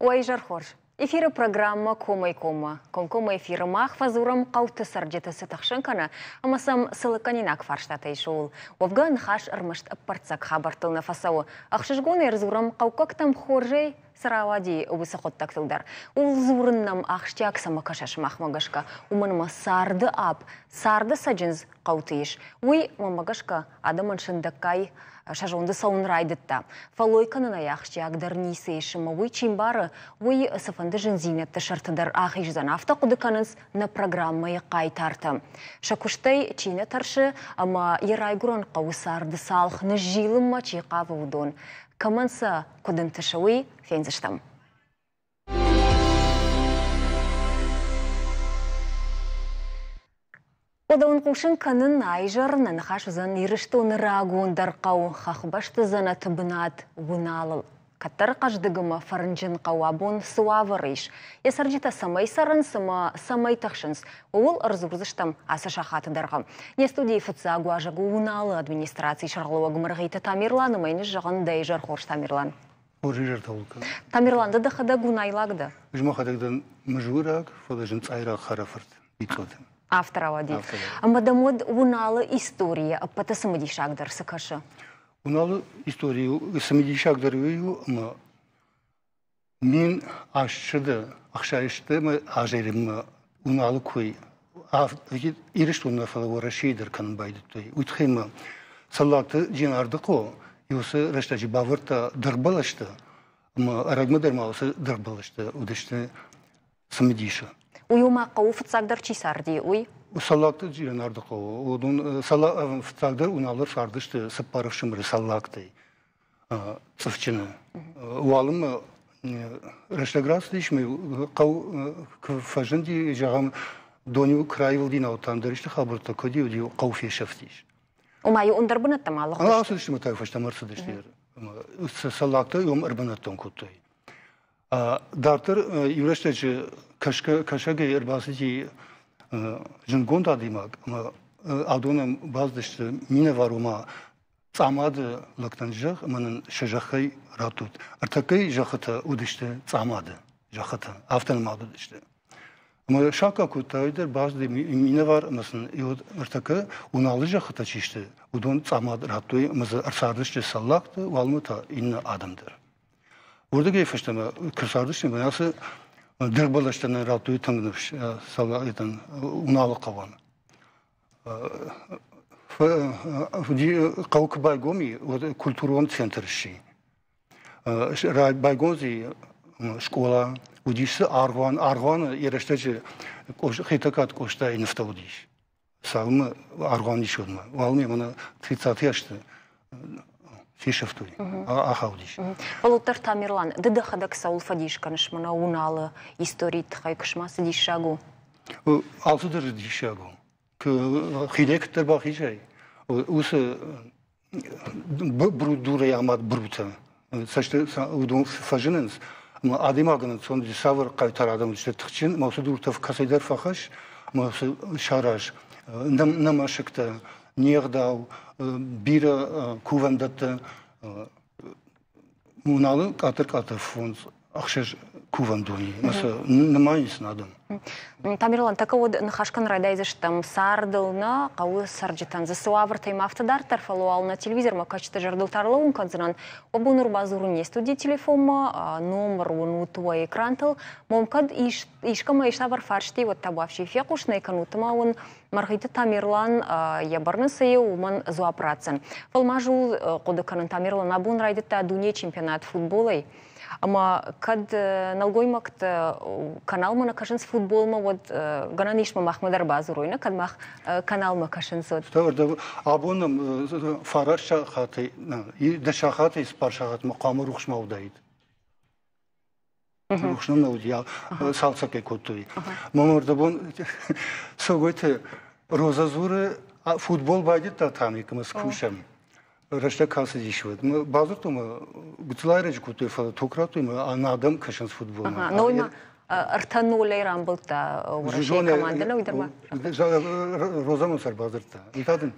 Уӕ изӕр хорз! Эфиры программӕ Комӕй-коммӕ. Комкоммӕ эфиры мах фӕдзурӕм хъӕуты цӕрджыты цы тыхсын кӕны ӕмӕ сӕм цы лыггӕнинаг фарстатӕ ис, ууыл. Уӕвгӕ, ныхас ӕрмӕст ӕппӕрццаг хабӕрттыл нӕ фӕцӕуы. Ӕхсызгонӕй ӕрдзурӕм хъӕуккӕгтӕм хорзӕй цы рауади, уыцы хъуыддӕгтыл дӕр. Ууыл дзурын нӕм ахсджиаг цӕмӕ кӕсы сымахмӕ гӕсгӕ, уымӕн ӕмӕ царды апп, царды цӕджындз хъӕуты ис. Уый, мӕнмӕ гӕсгӕ, адӕмӕн сындӕггай сӕ зонды цӕуын райдыдта. Фӕллой кӕнынӕй ахсджиагдӕр ницы ис ӕмӕ уый чи мбары, уый цыфӕнды зындзинӕдты сӕрты дӕр ахиздзӕн. Афтӕ хъуыды кӕнынц нӕ программӕйы хъайтартӕ. Сӕ куыстӕй чи нӕ тӕрсы ӕмӕ йӕ райгуырӕн хъӕуы царды цалх ныззилынмӕ чи хъавы, уыдон. Кӕмӕн сӕ куыд ӕнтысы, уый фендзыстӕм. Уыдон хъусын кӕнын изӕр нӕ ныхас уыдзӕн Ирыстоны рагондӕр хъӕу хӕхбӕсты дзӕнӕты бынат Уыналыл. Кӕддӕр хъӕздыг ӕмӕ фӕрнджын хъӕу абон цы уавӕры ис, йӕ цӕрджытӕ цӕмӕй цӕрынц ӕмӕ цӕмӕй тыхсынц, ууыл ӕрдзурдзыстӕм ацы сахаты дӕргъы. Не студийы фыццаг уазӕг у Уыналы администрацийы сӕргълӕууӕг Мӕргъиты Тамерлан ӕмӕ йын зӕгъын дӕ изӕр хорз, Тамерлан. Хорз изӕртӕ уыл кӕнын. Тамерлан, ды дӕхӕдӕг уынайлаг дӕ? Ӕз мӕхӕдӕг дӕн мызураг, фӕлӕ зынцъайраг хӕрӕфырт Бицъоты. Афтӕ рауади. Ӕмӕ дӕм уӕд Уыналы историйӕ ӕппӕты цымыдисагдӕр цы кӕсы? Уыналы историйы цымыдисагдӕр уый у, ӕмӕ 1860 азӕй Уыналы кой Ирыстонмӕ, фӕлӕ Уӕрӕсейы дӕр кӕнын байдыдтой. Уый тыххӕй ма Цӕллагты Дженардыхъо уыцы рӕстӕджы бавӕрдта дыргъбӕлӕстӕ ӕмӕ ӕрӕгмӕ дӕр ма уыцы дыргъбӕлӕстӕ уыдысты цымыдисы. Уый ма хъӕуы фыццагдӕр чи царди, уый? Цӕллагты Дженардыхъо, уыдон фыццагдӕр Уыналы цардысты цыппар ӕфсымӕры Цӕллагтӕй. Цъыфджыны. Уалынмӕ рӕстӕг рацыдис, мӕ хъӕу куы фӕзынди, зӕгъӕм, дон-иу куы раивылди, наутӕм дӕр исты хабӕрттӕ куыд уыди, хъӕу фесӕфтис. Ома-иу ӕндӕр бынӕттӕм алыгъдысты? Ацыдысты ӕмӕ та фӕстӕмӕ ӕрцыдысты. Цӕллагтӕ уым ӕрбынӕттон кодтой. Дарддӕр иу рӕстӕджы кӕсӕгӕй ӕрбацыди зындгонд адӕймаг ӕмӕ адонӕн бацыдысты минӕвар, ома Цъамады лӕгтӕн зӕгъ ӕмӕ нын сӕ зӕххӕй раттут. Ӕртӕккӕйы зӕххытӕ уыдысты Цъамады зӕххытӕ, афтӕ нымад уыдысты. Ӕмӕ саккаг кодта уый дӕр бацыди минӕвар ӕмӕ сын ӕртӕккӕ Уыналы зӕххытӕ чи сты, уыдон Цъамад радтой ӕмӕ дзы ӕрцардысты Цӕллагты, уалынмӕ та иннӕ адӕм дӕр. Уырдыгӕй фӕстӕмӕ куы цардысты, мӕнӕ ацы дыргъбӕлӕстӕ нын радтой тынг ныфс Уыналы хъӕуӕн. Хъӕу куы байгом и, уӕд культурон центр сси. Байгом дзы скъола, уыдис дзы аргъуан. Аргъуаны йӕ рӕстӕджы Хетӕгкаты Къостайы нывтӕ уыдис. Цалынмӕ аргъуан ис, уӕдмӕ. Уалынмӕ мӕнӕ 30-ы азты фесӕфтой, ахаудис. Фӕлӕ уӕддӕр, Тамерлан, ды дӕхӕдӕг цӕуыл фӕдис кӕныс мӕнӕ Уыналы историйы тыххӕй, куы ма цы диссаг у? Алцыдӕр диссаг у. Хидӕй куыддӕр бахизай, уыцы дурӕй амад брутӕ цӕсты уыдон фӕзынынц, ӕмӕ адӕймагӕн ӕнцон цавӕр хъайтар адӕм уыдысты тыхджын, ӕмӕ уыцы дуртӕ кӕцӕйдӕр фӕхӕсс ӕмӕ сараз. Нӕ мӕсыгтӕ, не гъдау, бирӕ кувӕндӕттӕ Муналы къаддӕр-къаддӕр фондз ӕхсӕз кувӕндони, сӕ нымайынц адӕм. Тамерлан, тӕккӕ уӕд ныхас кӕнын райдайдзыстӕм цардыл нӕ хъӕуы цӕрджытӕн дзы цы уавӕртӕй ма афтӕ дарддӕр, фӕлӕ уал нӕ телевизормӕ кӕсджыты зӕрдыл та ӕрлӕууын кӕндзынӕн. Уӕ бон ӕрбадзурын не студийы телефонмӕ, номыр уынут уӕ экрантыл. Мом кӕд искӕмӕ ис цавӕр фарсти, уӕд та бафси фехъусын ӕй кӕнут ӕмӕ уын Мӕргъиты Тамерлан йӕ бӕрны цы у, уымӕн дзуапп ратдзӕн. Фӕлӕ ма зул хъуыды кӕнын Тамерлан абон райдыдта дунейы чемпионат футболӕй. Ӕмӕ кӕд нӕлгоймӕгтӕ каналмӕ нӕ кӕсынц футболмӕ, уӕд гӕнӕн ис, махмӕ дӕр бадзурой, нӕ кӕд мах каналмӕ кӕсынц, уӕд. Абон фараст сахатӕй, дӕс сахатӕй цыппар сахатмӕ хъуамӕ рухс ма уыдаид. Рухс нӕ уыди, цалцӕг ӕй кодтой. Мӕ мӕрдӕбон Цогойты Роза дзуры, футбол байдыдта Тамик ӕмӕ скусӕм. Рӕстӕг кӕцыдис уӕд. Бадзырдтон ӕмӕ гыццыл айрӕджы кодтой, фӕлӕ ток радтой ӕмӕ адӕм кӕсынц футболмӕ. Нойма ӕртӕ нолӕй рамбылдта Уӕрӕсейы командӕ, нӕ уый дӕр ма? Роза мын сӕр бадзырдта. Уый та дын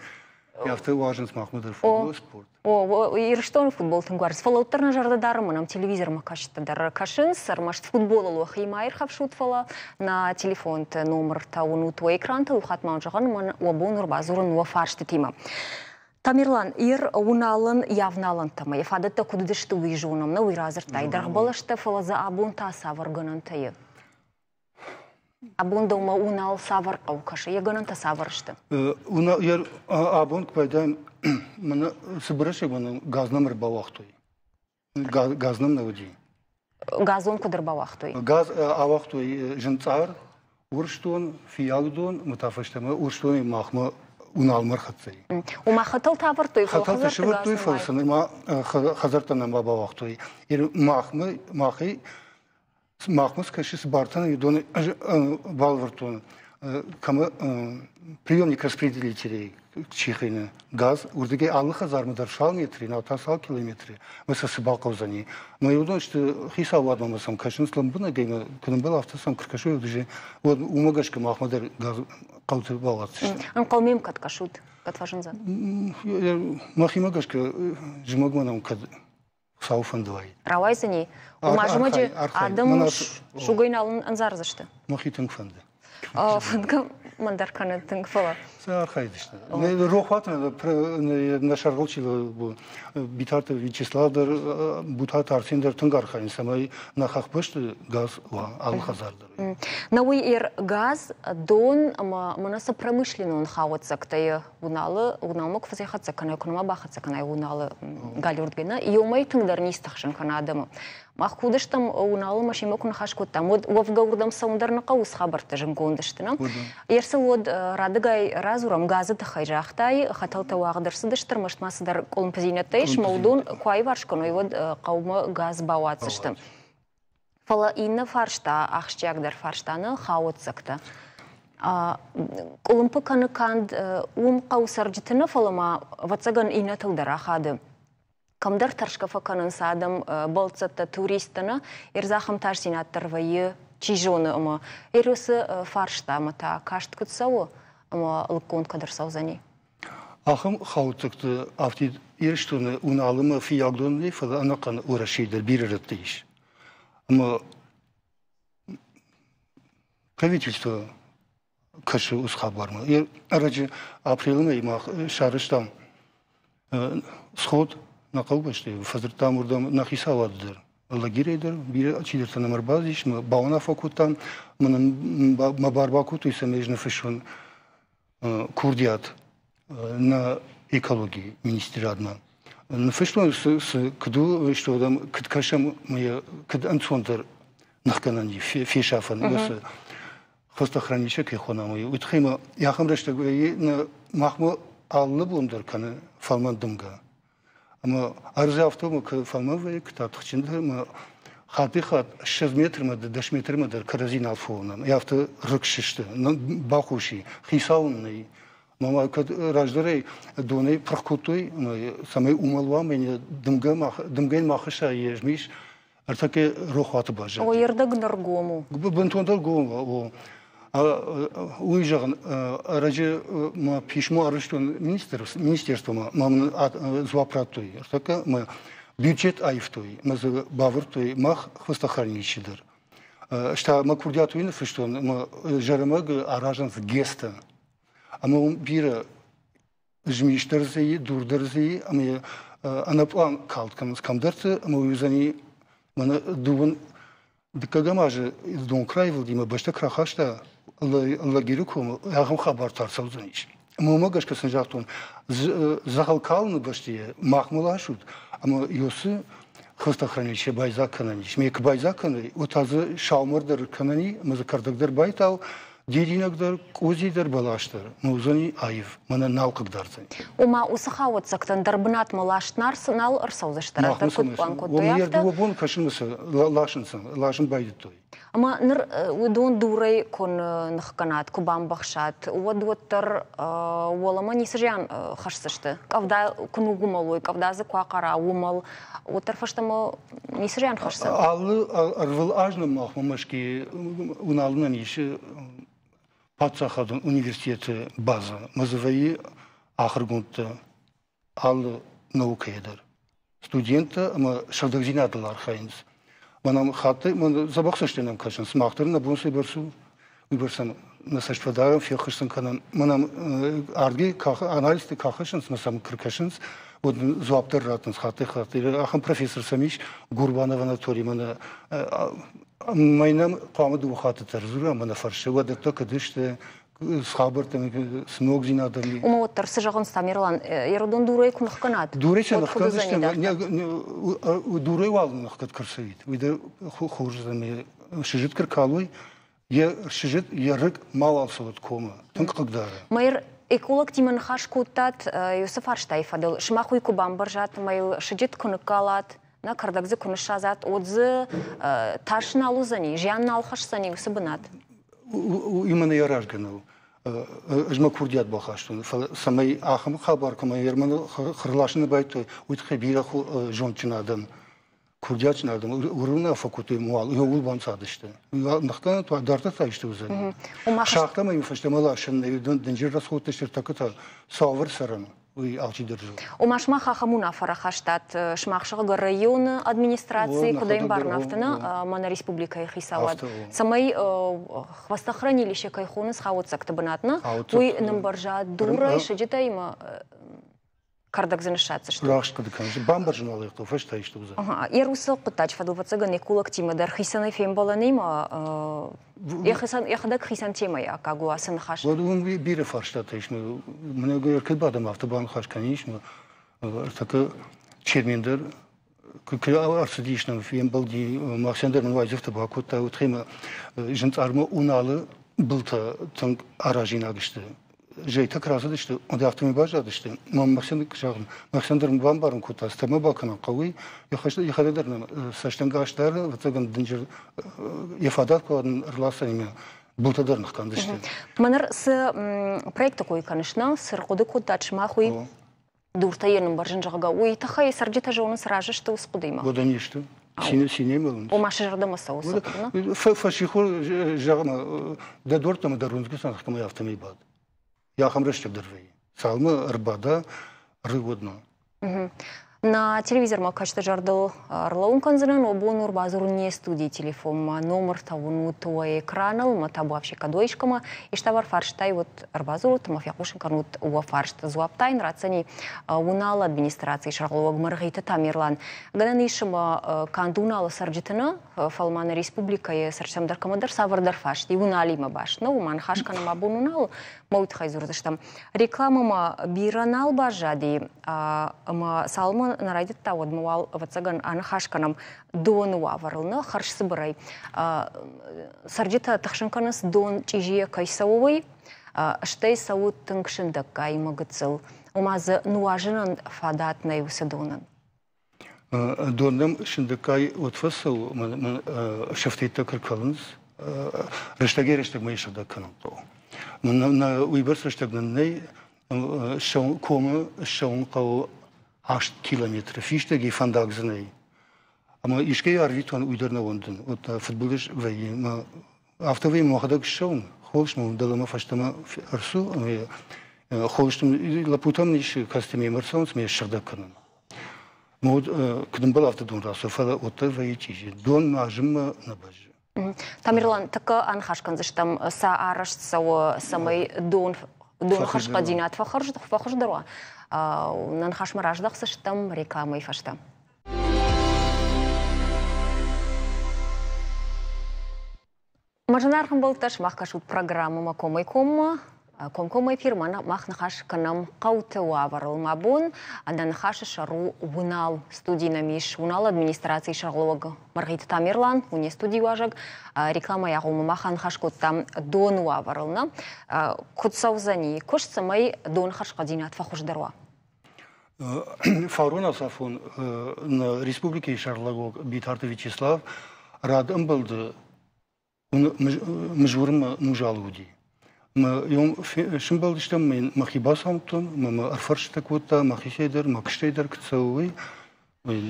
Афтӕ уарзынц махмӕ дӕр футбол, спорт. О, Ирыстоны футбол тынг уарзынц, фӕлӕ уӕддӕр нӕ зӕрдӕ дары, мӕнӕм телевизормӕ кӕсджытӕ дӕр кӕсынц, ӕрмӕст футболыл уӕхи ма ирхӕфсут, фӕлӕ нӕ телефонты номыртӕ уынут уӕ экрантыл, иу хатт ма уын зӕгъын, мӕн уӕ бон ӕрбадзурын уӕ фарстытимӕ. Тамерлан, Ир уыналын йӕ авналӕнтӕ ӕмӕ йӕ фадӕттӕ куыд уыдысты, уый зонӕм, нӕ уый радзырдтай дыргъбӕлӕстӕ, фӕлӕ дзы абон та цавӕр гӕнӕнтӕ и? Абон дӕумӕ Унал цавӕр хъӕу кӕсы, йӕ гӕнӕнтӕ цавӕр сты? Абон куы байдайӕм, мӕнӕ цыбыр рӕстӕг мӕнӕ газ нӕм ӕрбауагътой. Газ нӕм нӕ уыди. Газон куыд ӕрбауагътой? Газ ауагътой Зынцъар, Урсдон, Фиййагдон, ӕмӕ та фӕстӕмӕ Урсдонӕй махмӕ Уналмӕ ӕрхӕццӕ и. Ома хӕтӕлтӕ ӕвӕрдтой, хӕтӕлтӕ сӕвӕрдтой, фӕлӕ сӕ нырма хӕдзӕрттӕ нӕма бауагътой. Махмӕ, махӕй махмӕ скӕсы цы бартӕ уыдон балвӕрдтон, кӕмӕ приемник распределителей чи хины газ, уырдыгӕй алы хӕдзармӕ дӕр цал метры, нау та цал километры, мӕ сӕ цы бахъӕудзӕни. Мӕ уыдон сты хицауадмӕ мӕ сӕм кӕсынц лӕмбынӕгӕй, мӕ куыд ӕмбӕлы, афтӕ сӕм куы ркӕсой, уӕд уымӕ гӕсгӕ махмӕ дӕр газ хъӕуты бауадздзысты. Ӕнхъӕлмӕ йӕм кӕд кӕсут? Кӕд фӕзындзӕн? Мӕхимӕ гӕсгӕ зымӕгмӕ нӕм кӕд Хуыцауы фӕнды уаид. Рауайдзӕни. Ома зымӕджы адӕм сугӕй нал ӕндзардзысты. Мӕхи тынг фӕнды. Фӕндгӕ мӕн дӕр кӕны тынг, фӕлӕ. Цы архайдысты? Рохуаты нӕ сӕргъыл чи Битарты Вячеслав дӕр, Бутаты Арсен дӕр тынг архайынц, цӕмӕй нӕ хӕхбӕсты газ уа алы хӕдзар дӕр. Нӕ уый газ, дон ӕмӕ мӕнӕ цы промышленнон хауӕццӕгтӕ Уыналы, Уыналмӕ куы фӕцӕйхӕццӕ кӕнай, куы нӕма бахӕццӕ кӕнай Уыналы галиуырдгӕй, нӕ, иумӕ тынгдӕр ницы тыхсын кӕны адӕмы. Мах куы уыдыстӕм Уыналы машинӕмӕ куы ныхас кодтам, уӕд уӕвгӕ уырдӕм цӕуын дӕр нӕ хъӕуы, цы хабӕрттӕ зынгонд сты, нӕ? Ерсыл уӕд радыгай радзурӕм, газы тыххӕй загътай, хӕтӕлтӕ уагъд ӕрцыдысты, ӕрмӕст ма цыдӕр къуылымпыдзинӕдтӕ ис, ӕмӕ уыдон куы аиварс кӕной, уӕд хъӕумӕ газ бауадздзысты. Фӕлӕ иннӕ фарста, ахсджиагдӕр фарста нӕ хауӕццӕгтӕ. Къуылымпы кӕны канд уым хъӕуы цӕрджыты нӕ, фӕлӕ ма, ӕвӕццӕгӕн, иннӕтыл дӕр ахады. Кӕмдӕр тӕрсгӕ фӕкӕнынц адӕм, бӕлццӕттӕ, туристтӕ нӕ, ӕрдзахӕм тасдзинад дӕр вӕййы, чи зоны, ӕмӕ Эросы фарстамӕ та каст куыд цӕуы ӕмӕ лыггонд кӕд ӕрцӕудзӕни? Ахӕм хауӕццӕгты афтид Ирыстоны Уыналымӕ Фыййагдон нӕй, фӕлӕ ӕнӕхъӕн Уӕрӕсейы дӕр бирӕ рӕтты ис. Ӕмӕ правительство кӕсы уыцы хабармӕ. Ӕрӕджы апрелы мӕйы мах сарӕзтам сход нӕ хъӕубӕсты, фӕдзырдтам уырдӕм нӕ хицауады дӕр, лагерӕй дӕр бирӕ чидӕртӕ нӕм ӕрбацыдис, мӕ бауынаффӕ кодтам, мӕ бар бакодтой, цӕмӕй ӕз ныффыссон курдиат нӕ экологийы министрадмӕ. Ныффыстон, цы куыд у, что куыд кӕсӕм, куыд ӕнцондӕр ныхгӕнӕн и фесафӕн уыцы хвостохранилище кӕй хонӕм, уый. Уый тыххӕй ма ахӕм рӕстӕг махмӕ алы бон дӕр кӕны фӕлмӕн дымгӕ. Ӕмӕ ӕрдзы афтӕ куы фӕлмӕн вӕййы, куы та тыхджындӕр ӕмӕ хатт-хатт 20 метрмӕ, 10 метрмӕ дӕр кӕрӕдзи нал фӕуынӕм. Афтӕ рыг сысты, бахус и, хицау ын нӕй. Мама кӕд раздӕрӕй донӕй пырх кодтой, цӕмӕй уымӕл уа, мӕ дымгӕ дымгӕйӕн ма хӕсса йе змис, ӕртӕккӕ рохуаты баззад. О, ӕрдӕг ныргом у. Бынтондӕр гом у. Уый зӕгъын, ӕрӕджы мӕ писмо арвыстон министерствомӕ, мӕ мын дзуапп радтой. Ӕртӕккӕ мӕ бюджет аивтой, мӕ дзы бавӕрдтой мах хвостохранилище дӕр. Стӕй мӕ курдиат уый ныффыстон, ӕмӕ Зӕрӕмӕг аразынц ГЭС-тӕ. Ӕмӕ уым бирӕ змис дӕр дзы и, дур дӕр дзы и, ӕмӕ ӕнӕпълан калд кӕнынц кӕмдӕрты, ӕмӕ уый уыдзӕни мӕнӕ дыууын дыккӕгӕм азы дон куы раивылди ӕмӕ бӕстӕ куы рахаста Лагеры комы, ахӕм хабар та ӕрцӕудзӕнис. Ӕмӕ уымӕ гӕсгӕ сын загътон, дзӕгъӕл калыны бӕсты махмӕ ласут, ӕмӕ Иосы хвостохранилище байдзаг кӕнӕн ис. Ме куы байдзаг кӕной, уӕд та дзы саумӕр дӕр кӕнӕн и, ӕмӕ дзы кӕрдӕг дӕр байтау, дидинӕг дӕр, къудзи дӕр, бӕлас дӕр. Мӕ уыдзӕни аив, мӕнӕ нал хъыгдардзӕни. Ома уыцы хауӕццӕгтӕн дӕр бынатмӕ ласт нал ӕрцӕудзысты, раздӕр куыд пълан кодтой, афтӕ? Дыууӕ бон кӕсын ласынц, ласын байдыдтой. Ӕмӕ ныр уыдон дурӕй куы ныхгӕнат, куы бамбӕхсат, уӕд уӕддӕр уӕлӕмӕ ницы зиан хӕсдзысты. Къӕвда куы ныууымӕл уой, къӕвда дзы куы ахъара, уымӕл, уӕддӕр фӕстӕмӕ ницы зиан хӕсдзӕн. Алы ӕрвыл аз нӕм махмӕ Мӕскуыйы Уыналынӕн ис паддзахадон университеты базӕ. Мӕ дзы вӕййы Ахуыргондтӕ алы наукӕйӕ дӕр. Студенттӕ ӕмӕ сыгъдӕгдзинадыл архайынц. Мӕнӕ хатт мӕн дзӕбӕх цӕстӕй нӕм кӕсынц. Мах дӕр нӕ бон цӕйбӕрц у, уыйбӕрц сӕм нӕ цӕст фӕдарӕм, феххуыс сын кӕнӕм. Мӕнӕ ардгӕй анализты кӕ хӕссынц ӕмӕ сӕм куы ркӕсынц, уӕд дзуапп дӕр раттынц хаттӕй-хатт. Ахӕм профессор сӕм ис, Гурбанов Анатолий, мӕнӕ мӕнӕ хъуамӕ дыууӕ хатты дӕр дзура, мӕнӕ фӕрсы, уӕдӕттӕ куыд сты, цы хабӕрттӕ, цы ногдзинад ӕм. Уымӕ уӕддӕр цы зӕгъынц, Тамерлан, Ерыдон дурӕй куы ныхгӕнат, Дурӕй сӕ ныхгӕндзысты, дурӕй уал ныхгӕд куы рцӕуид, уый дӕр хорз уыдзӕн. Сыджыт куы ркалой, йӕ сыджыт, йӕ рыг мауал цӕуӕд комы, тынг хъыгдары. Мэр, экологтимӕ ныхас кодтат уыцы фарстайы фӕдыл. Сымах уый куы бамбӕрзат ӕмӕ йыл сыджыт куы ныккалат, нӕ кӕрдӕг дзы куы ныссадзат, уӕд дзы тас нал уыдзӕни, зиан нал хӕсдзӕни уыцы бынат? Уый мӕнӕ йӕ разгӕ нӕу. Ӕз мӕ курдиат бахастон, фӕлӕ цӕмӕй ахӕм хабар кӕмӕ Ерманы хырласыны байдыдтой, уый тыххӕй бирӕ зондджын адӕм, курдиатджын адӕм уынаффӕ кодтой, уал ууыл банцадысты. Ныхгӕнӕн дарддӕр та исты уыдзӕни. Сагътам ӕй фӕстӕмӕ ласын, дынджыр расходтӕ сты ӕртӕккӕ та цавӕр цӕрӕм, уый алчидӕр зоны. Ома сымах ахӕм уынаффӕ рахастат, сымах зӕгъгӕ, районы администрацийы, куыд ӕмбарын, афтӕ нӕ, мӕнӕ республикӕйы хицауад, цӕмӕй хвостохранилище кӕй хонынц хауӕццӕгты бынат, нӕ, уый нымбӕрза дурӕй, сыджытӕй ӕмӕ кӕрдӕг дзы ныссадздзысты. Раст хъуыды кӕныс, бамбӕрзын уал ӕй хъӕуы, фӕстӕ исты уыдзӕн. Йӕ русы хъуыддаджы фӕдыл ӕвӕццӕгӕн экологтимӕ дӕр хицӕнӕй фембӕлӕнимӕ йӕхӕдӕг хицӕн темӕйы аккаг у ацы ныхас. Уӕд уым бирӕ фарстатӕ ис. Мӕнӕ кӕд бадӕм, афтӕ баныхас кӕнин ӕртӕккӕ Чермен дӕр куы ӕрцыдис нӕм фембӕлди, махсӕн дӕр мын уайдзӕфтӕ бакодта, уыдхӕмӕ зынцъармӕ Уналы былтӕ тынг аразинаг сты. Зӕйтӕ куы рацыдысты, уӕд афтӕмӕй баззадысты. Махсӕн зӕгъын, махсӕн дӕр бамбарын кодта, цӕмӕ бакӕнын хъӕуы, йӕхӕдӕг дӕр нӕм цӕстӕнгас дӕр, ӕвӕццӕгӕн, дынджыр йӕ фадат куы ӕрласӕнимӕ былтӕ дӕр ныхкӕндзысты. Мӕнӕ цы проекты кой кӕныс, нӕ, цы рхъуыды кодтат сымах, уый дуртӕ йӕ нымбӕрзын, зӕгъгӕ, уый тыххӕй цӕрджытӕ зонынц, разы сты уыцы хъуыдыимӕ? Уӕдӕ не сты. Синемӕ. Ома сӕ зӕрдӕмӕ цӕуы цы хъуыды? Фӕсихор, зӕгъ-ма, дӕ дуӕрттӕмӕ дӕр уынгӕ цахӕмӕй афтӕмӕй бад. Ахӕм рӕстӕг дӕр вӕййы. Цалынмӕ ӕрбада рыг, уӕдмӕ. На телевизормӕ кӕсты зӕрдыл ӕрлӕууын кӕндзынӕн, абон ӕрбадзурын не студийы телефонмӕ. Номыртӕ уынут уӕ экраныл, ӕмӕ табуафси кӕдоискӕмӕ. Иставӕр фарстай уӕд ӕрбадзурут ӕмӕ фехъусын кӕнут уӕ фарст. Дзуапп та йын ратдзӕни Уыналы администрацийы сӕргълӕууӕг Мӕргъиты Тамерлан. Гӕнӕн ис ӕмӕ канд Уыналы цӕрджыты нӕ, фӕлӕ ма нӕ республикӕйы цӕрджытӕм дӕр кӕмӕдӕр цавӕрдӕр фарст и Уыналимӕ баст нӕу, ма ныхас кӕнӕм абон Уыналы, мӕ уый тыххӕй дзурдзыстӕм. Рекламӕмӕ бирӕ нал баззади, ӕмӕ цалынмӕ нӕ райдыдта, уӕдмӕ уал, ӕвӕццӕгӕн, аныхас кӕнӕм доны уавӕрыл, нӕ хӕрзцыбырӕй. Цӕрджытӕ тыхсын кӕнынц, дон чъизийӕ кӕй цӕуы, уый, стӕй цӕуы тынг сындӕггай ӕмӕ гыццыл. Ома дзы нуазынӕн фадат нӕй уыцы донӕн. Дон нӕм сындӕггай уӕд фӕцӕуы, сӕфтӕйттӕ куы ркӕлынц, рӕстӕгӕй-рӕстӕгмӕ йӕ сыгъдӕг кӕнын хъӕуы. Уыйбӕрц рӕстӕг нын нӕй, комы ссӕуын хъӕуы 8 километры, фистӕгӕй фӕндаг дзы нӕй. Ӕмӕ искӕй арвитон, уый дӕр нӕ уӕндын. Вот фыдбылыз вӕййы. Афтӕ вӕййы, мӕхӕдӕг ссӕуын, холыс мӕм дӕлӕмӕ фӕстӕмӕ ӕрцу, ӕмӕ холыстӕм лӕппутӕм ис костюмӕ ӕрцӕуынц, ӕмӕ йӕ ссыгъдӕг кӕнын. Мод куыд ӕмбӕлы, афтӕ дон рацӕуы, фӕлӕ уӕддӕр вӕййы чъизи. Дон нуазынмӕ нӕ бӕззы. Тамерлан, тӕккӕ аныхас кӕндзыстӕм, цы арӕзт цӕуы, цӕмӕй дон доны хӕрзхъӕддзинад фӕхуыздӕр уа. Нӕ ныхасмӕ раздӕхдзыстӕм рекламӕйы фӕстӕ. Мӕ зынаргъ ӕмбӕлттӕ, сымах кӕсут программӕмӕ комӕй-коммӕ. Комкоммӕ эфирмӕ мах ныхас кӕнӕм хъӕуты уавӕрыл. Мӕ бон нӕ ныхасы сӕр у Уынал. Студийы нӕм ис Уынал администрацийы сӕргълӕууӕг Мӕргъиты Тамерлан, у не студийы уазӕг. Рекламӕйы агъоммӕ мах аныхас кодтам доны уавӕрыл. Нӕ куыд цӕудзӕни куыст, цӕмӕй доны хӕрзхъӕддзинад фӕхуыздӕр уа? Фарон ацафон нӕ республикӕйы сӕргълӕууӕг Битарты Вячеслав рад ӕмбӕлды Мызурмӕ нузал уыди. Сымбӕлдыстӕм, мӕхи бацамыдтон, мӕ ӕрфӕрстытӕ кодта мӕхицӕй дӕр, мӕ куыстӕй дӕр куыд цӕуы, уый.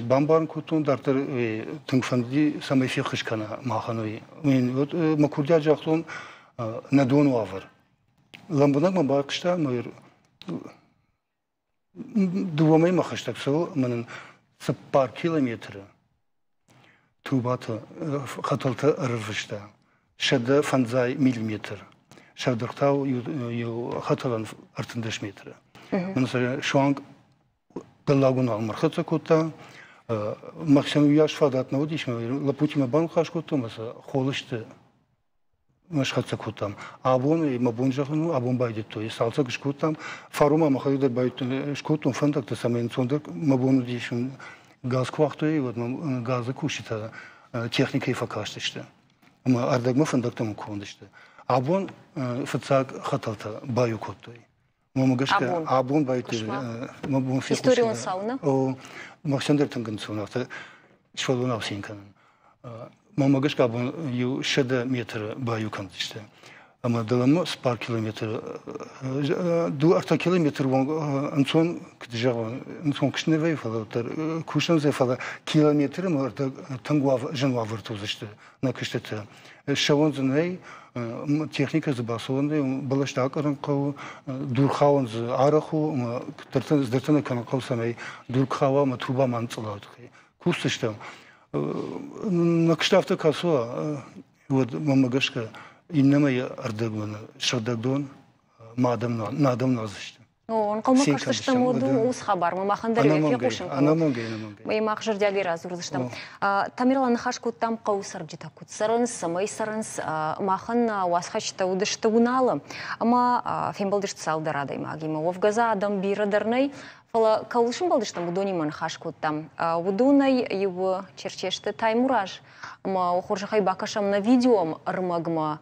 Бамбарын кодтон, дарддӕр тынг фӕндыди, цӕмӕй феххуыс кӕна махӕн, уый. Мӕ курдиат загътон, нӕ дон уавӕр. Лӕмбынӕг мӕ байхъуыста, ӕмӕ Дыууӕ мӕймӕ хӕстӕг цӕуы ӕмӕ нын 4 километры трубаты хӕтӕлтӕ ӕрырвыста 150 миллиметр. Сӕрдыргътау иу хӕтӕлӕн 13 метры. Мын сӕ суанг дӕллаг уынал ӕрхӕццӕ кодта. Махсӕн уыйас фадат нӕ уыдис, лӕппутимӕ баныхас кодтон ӕмӕ сӕ холысты схӕццӕ кодтам. Абон мӕ бон зӕгъын у, абон байдыдтой. Цалцӕг скодтам. Фарома мӕхӕдӕг дӕр байдыдтон, скодтон фӕндӕгтӕ, цӕмӕй ӕнцондӕр мӕ бон уыдис газ куы уагътой, уӕд мӕм газы кусджытӕ техникӕйы фӕкастысты. Ӕмӕ ӕрдӕгмӕ фӕндӕгтӕм конд сты. Абон фыццаг хӕтӕлтӕ баиу кодтой. Мӕ гӕсгӕ абон байдыдтой мӕ бон фехъусын. Историон цау, нӕ? О, махсӕн дӕр тынг ӕнцон афтӕ сывӕллонау цин кӕнын. Мӕнмӕ гӕсгӕ абон иу 100 метры баиу кӕндзысты. Ӕмӕ дӕлӕмӕ 4 километры, 2-3 километры онг ӕнцон, куыд зӕгъон, ӕнцон куыст нӕ вӕййы, фӕлӕ уӕддӕр кусӕн дзы, фӕлӕ километры тынг зын уавӕрты уыдзысты нӕ куыстытӕ. Ссӕуӕн дзы нӕй, техникӕ дзы бацӕуӕн нӕй, бӕлӕстӕ акъӕрын хъӕуы, дурхауӕн дзы арӕх у, ӕмӕ куыддӕртӕ нӕ кӕнын хъӕуы, цӕмӕй дур куы хауа ӕмӕ труба ма ныцъыла, уый тыххӕй. Кусдзыстӕм. Нӕ куыст афтӕ кӕцы уа, уӕд мӕнмӕ гӕсгӕ иннӕмӕй ӕрдӕгмӕ сыгъдӕг дон ма адӕм адӕм нуаздзысты. О, ӕнхъӕлмӕ кӕсдзыстӕм уӕд уыцы хабармӕ, махӕн дӕр йӕ фехъусын Ӕнӕмӕнгӕй, ӕнӕмӕнгӕй. Мӕ мах зӕрдиагӕй радзурдзыстӕм. Тамерлан, ныхас кодтам хъӕуы цӕрджытӕ куыд цӕрынц, цӕмӕй цӕрынц. Махӕн уацхӕсджытӕ уыдысты Уыналы ӕмӕ фембӕлдысты цалдӕр адӕймагимӕ. Уӕвгӕ дзы адӕм бирӕ дӕр нӕй, фӕлӕ кӕуыл сӕмбӕлдыстӕм, уыдонимӕ ныхас кодтам. Уыдонӕй иу Черчесты Таймураз ӕмӕ хорзӕхӕй бакӕсӕм нӕ видеоӕрмӕгмӕ,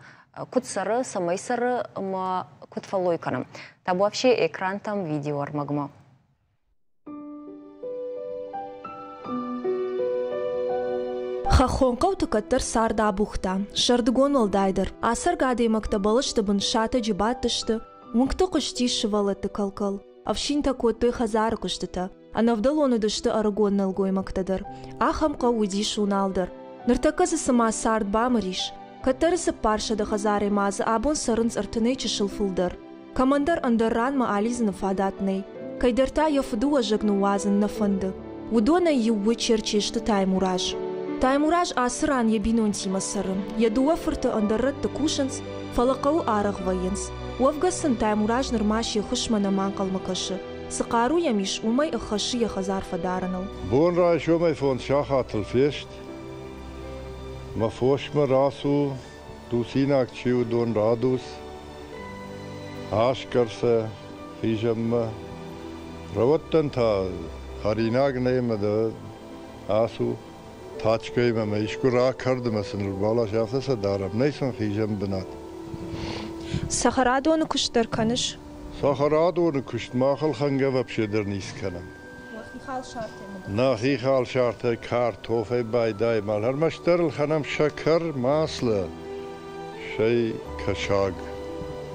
куыд цӕры, цӕмӕй цӕры ӕмӕ куыд фӕллой кӕны. Табуафсе экрантӕм видеоӕрмӕгмӕ. Хӕххон хъӕуты кӕддӕр цард абухта, сӕрдыгон уӕлдайдӕр. Ацӕргӕ адӕймӕгтӕ бӕлӕсты бын сатӕджы бадтысты, уынгты хъуыстис сывӕллӕтты кӕл-кӕл. Ӕфсинтӕ кодтой хӕдзары куыстытӕ, ӕнӕвдӕлон уыдысты ӕрыгон нӕлгоймӕгтӕ дӕр. Ахӕм хъӕу уыдис Унал дӕр. Ныртӕккӕ дзы цыма цард бамыр ис. Кӕддӕры 400 хӕдзарӕй ма дзы абон цӕрынц ӕртынӕй чысыл фылдӕр. Кӕмӕндӕр ӕндӕр ранмӕ алидзыны фадат нӕй. Кӕйдӕр та йӕ фыдыуӕзӕг ныууадзын нӕ фӕнды. Уыдонӕй иу у Черчесты Таймураз. Таймураз ацы ран йӕ бинонтимӕ цӕры. Йӕ дыууӕ фырты ӕндӕр рӕтты кусынц, фӕлӕ хъӕуы арӕх вӕййынц. Уӕвгӕ сын Таймураз нырма се ххуысмӕ нӕма ӕнхъӕлмӕ кӕсы. Цы хъару йӕм ис, уымӕй ӕххӕссы йӕ хӕдзар фӕдарыныл. Бон райсомӕй 5 сахатыл фест. Мӕ фосмӕ рацу, дуцинаг чи у, дон радуц. Аскъӕр сӕ хизӕнмӕ. Рӕуӕдтӕн та хӕринаг нӕй ӕмӕ дӕ ацу. Тачкӕимӕ мӕ искуы ракӕрд ӕмӕ сын ӕрбалас, афтӕ сӕ дарӕм. Нӕй сын хизӕн бынат. Цӕхӕрадоны куыст дӕр кӕныс? Цӕхӕрадоны куыст мах ӕлхӕнгӕ вообще дӕр ницы кӕнӕм. Нӕхи халсартӕй, картофӕй байдайӕм, ӕрмӕстдӕр ӕлхӕнӕм сӕкӕр, маслӕ, стӕй кӕсаг.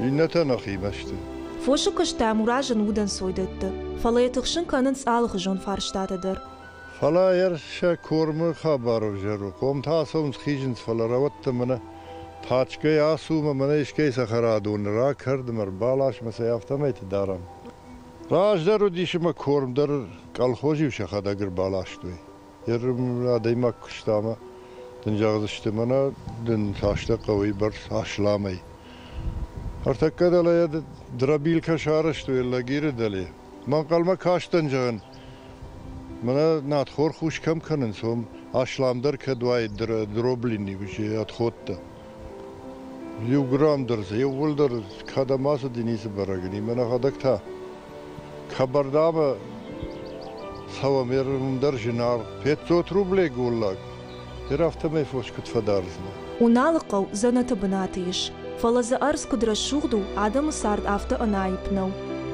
Иннӕтӕ нӕхимӕ сты. Фосы куыст Таймуразӕн удӕнцой дӕтты, фӕлӕ йӕ тыхсын кӕнынц алыхуызон фарстатӕ дӕр. Фӕлӕ йӕ сӕ кормы хабар ӕвзӕр у. Хъомтӕ ацӕуынц, хизынц, фӕлӕ рӕуӕдтӕ мӕнӕ тачкӕй ацу ӕмӕ мӕнӕ искӕй цӕхӕрадоны ракӕрд ӕмӕ ӕрбалас ӕмӕ сӕ афтӕмӕйты дарӕм. Раздӕр уыдис ӕмӕ корм дӕр колхоз-иу сӕхӕдӕг ӕрбаластой. Адӕймаг куыста ӕмӕ дын зӕгъдзысты, мӕнӕ дын цастӕ хъӕуы бӕрц асламӕй. Ӕртӕккӕ дӕлӕ йӕ дробилкӕ сарӕзтой Лагеры дӕле. Мӕ ӕнхъӕлмӕ кастӕн, зӕгъын, мӕнӕ надхор хус кӕм кӕнынц, уым асламдӕр кӕд уаид дроблини отходтӕ. Иу грамм дӕр дзы иууылдӕр кӕдӕм ацыди, ницы бӕрӕг ин. Мӕ нӕхӕдӕг та Кабардамӕ цӕуӕм, уым дӕр зынаргъ. 500 рублей голлаг. Ер афтӕмӕй фос куыд фӕдардзынӕ? Уналы хъӕу дзӕнӕты бынаты ис, фӕлӕ дзы ӕрдз куыд рӕсугъд у, адӕмы цард афтӕ ӕнаипп нӕу.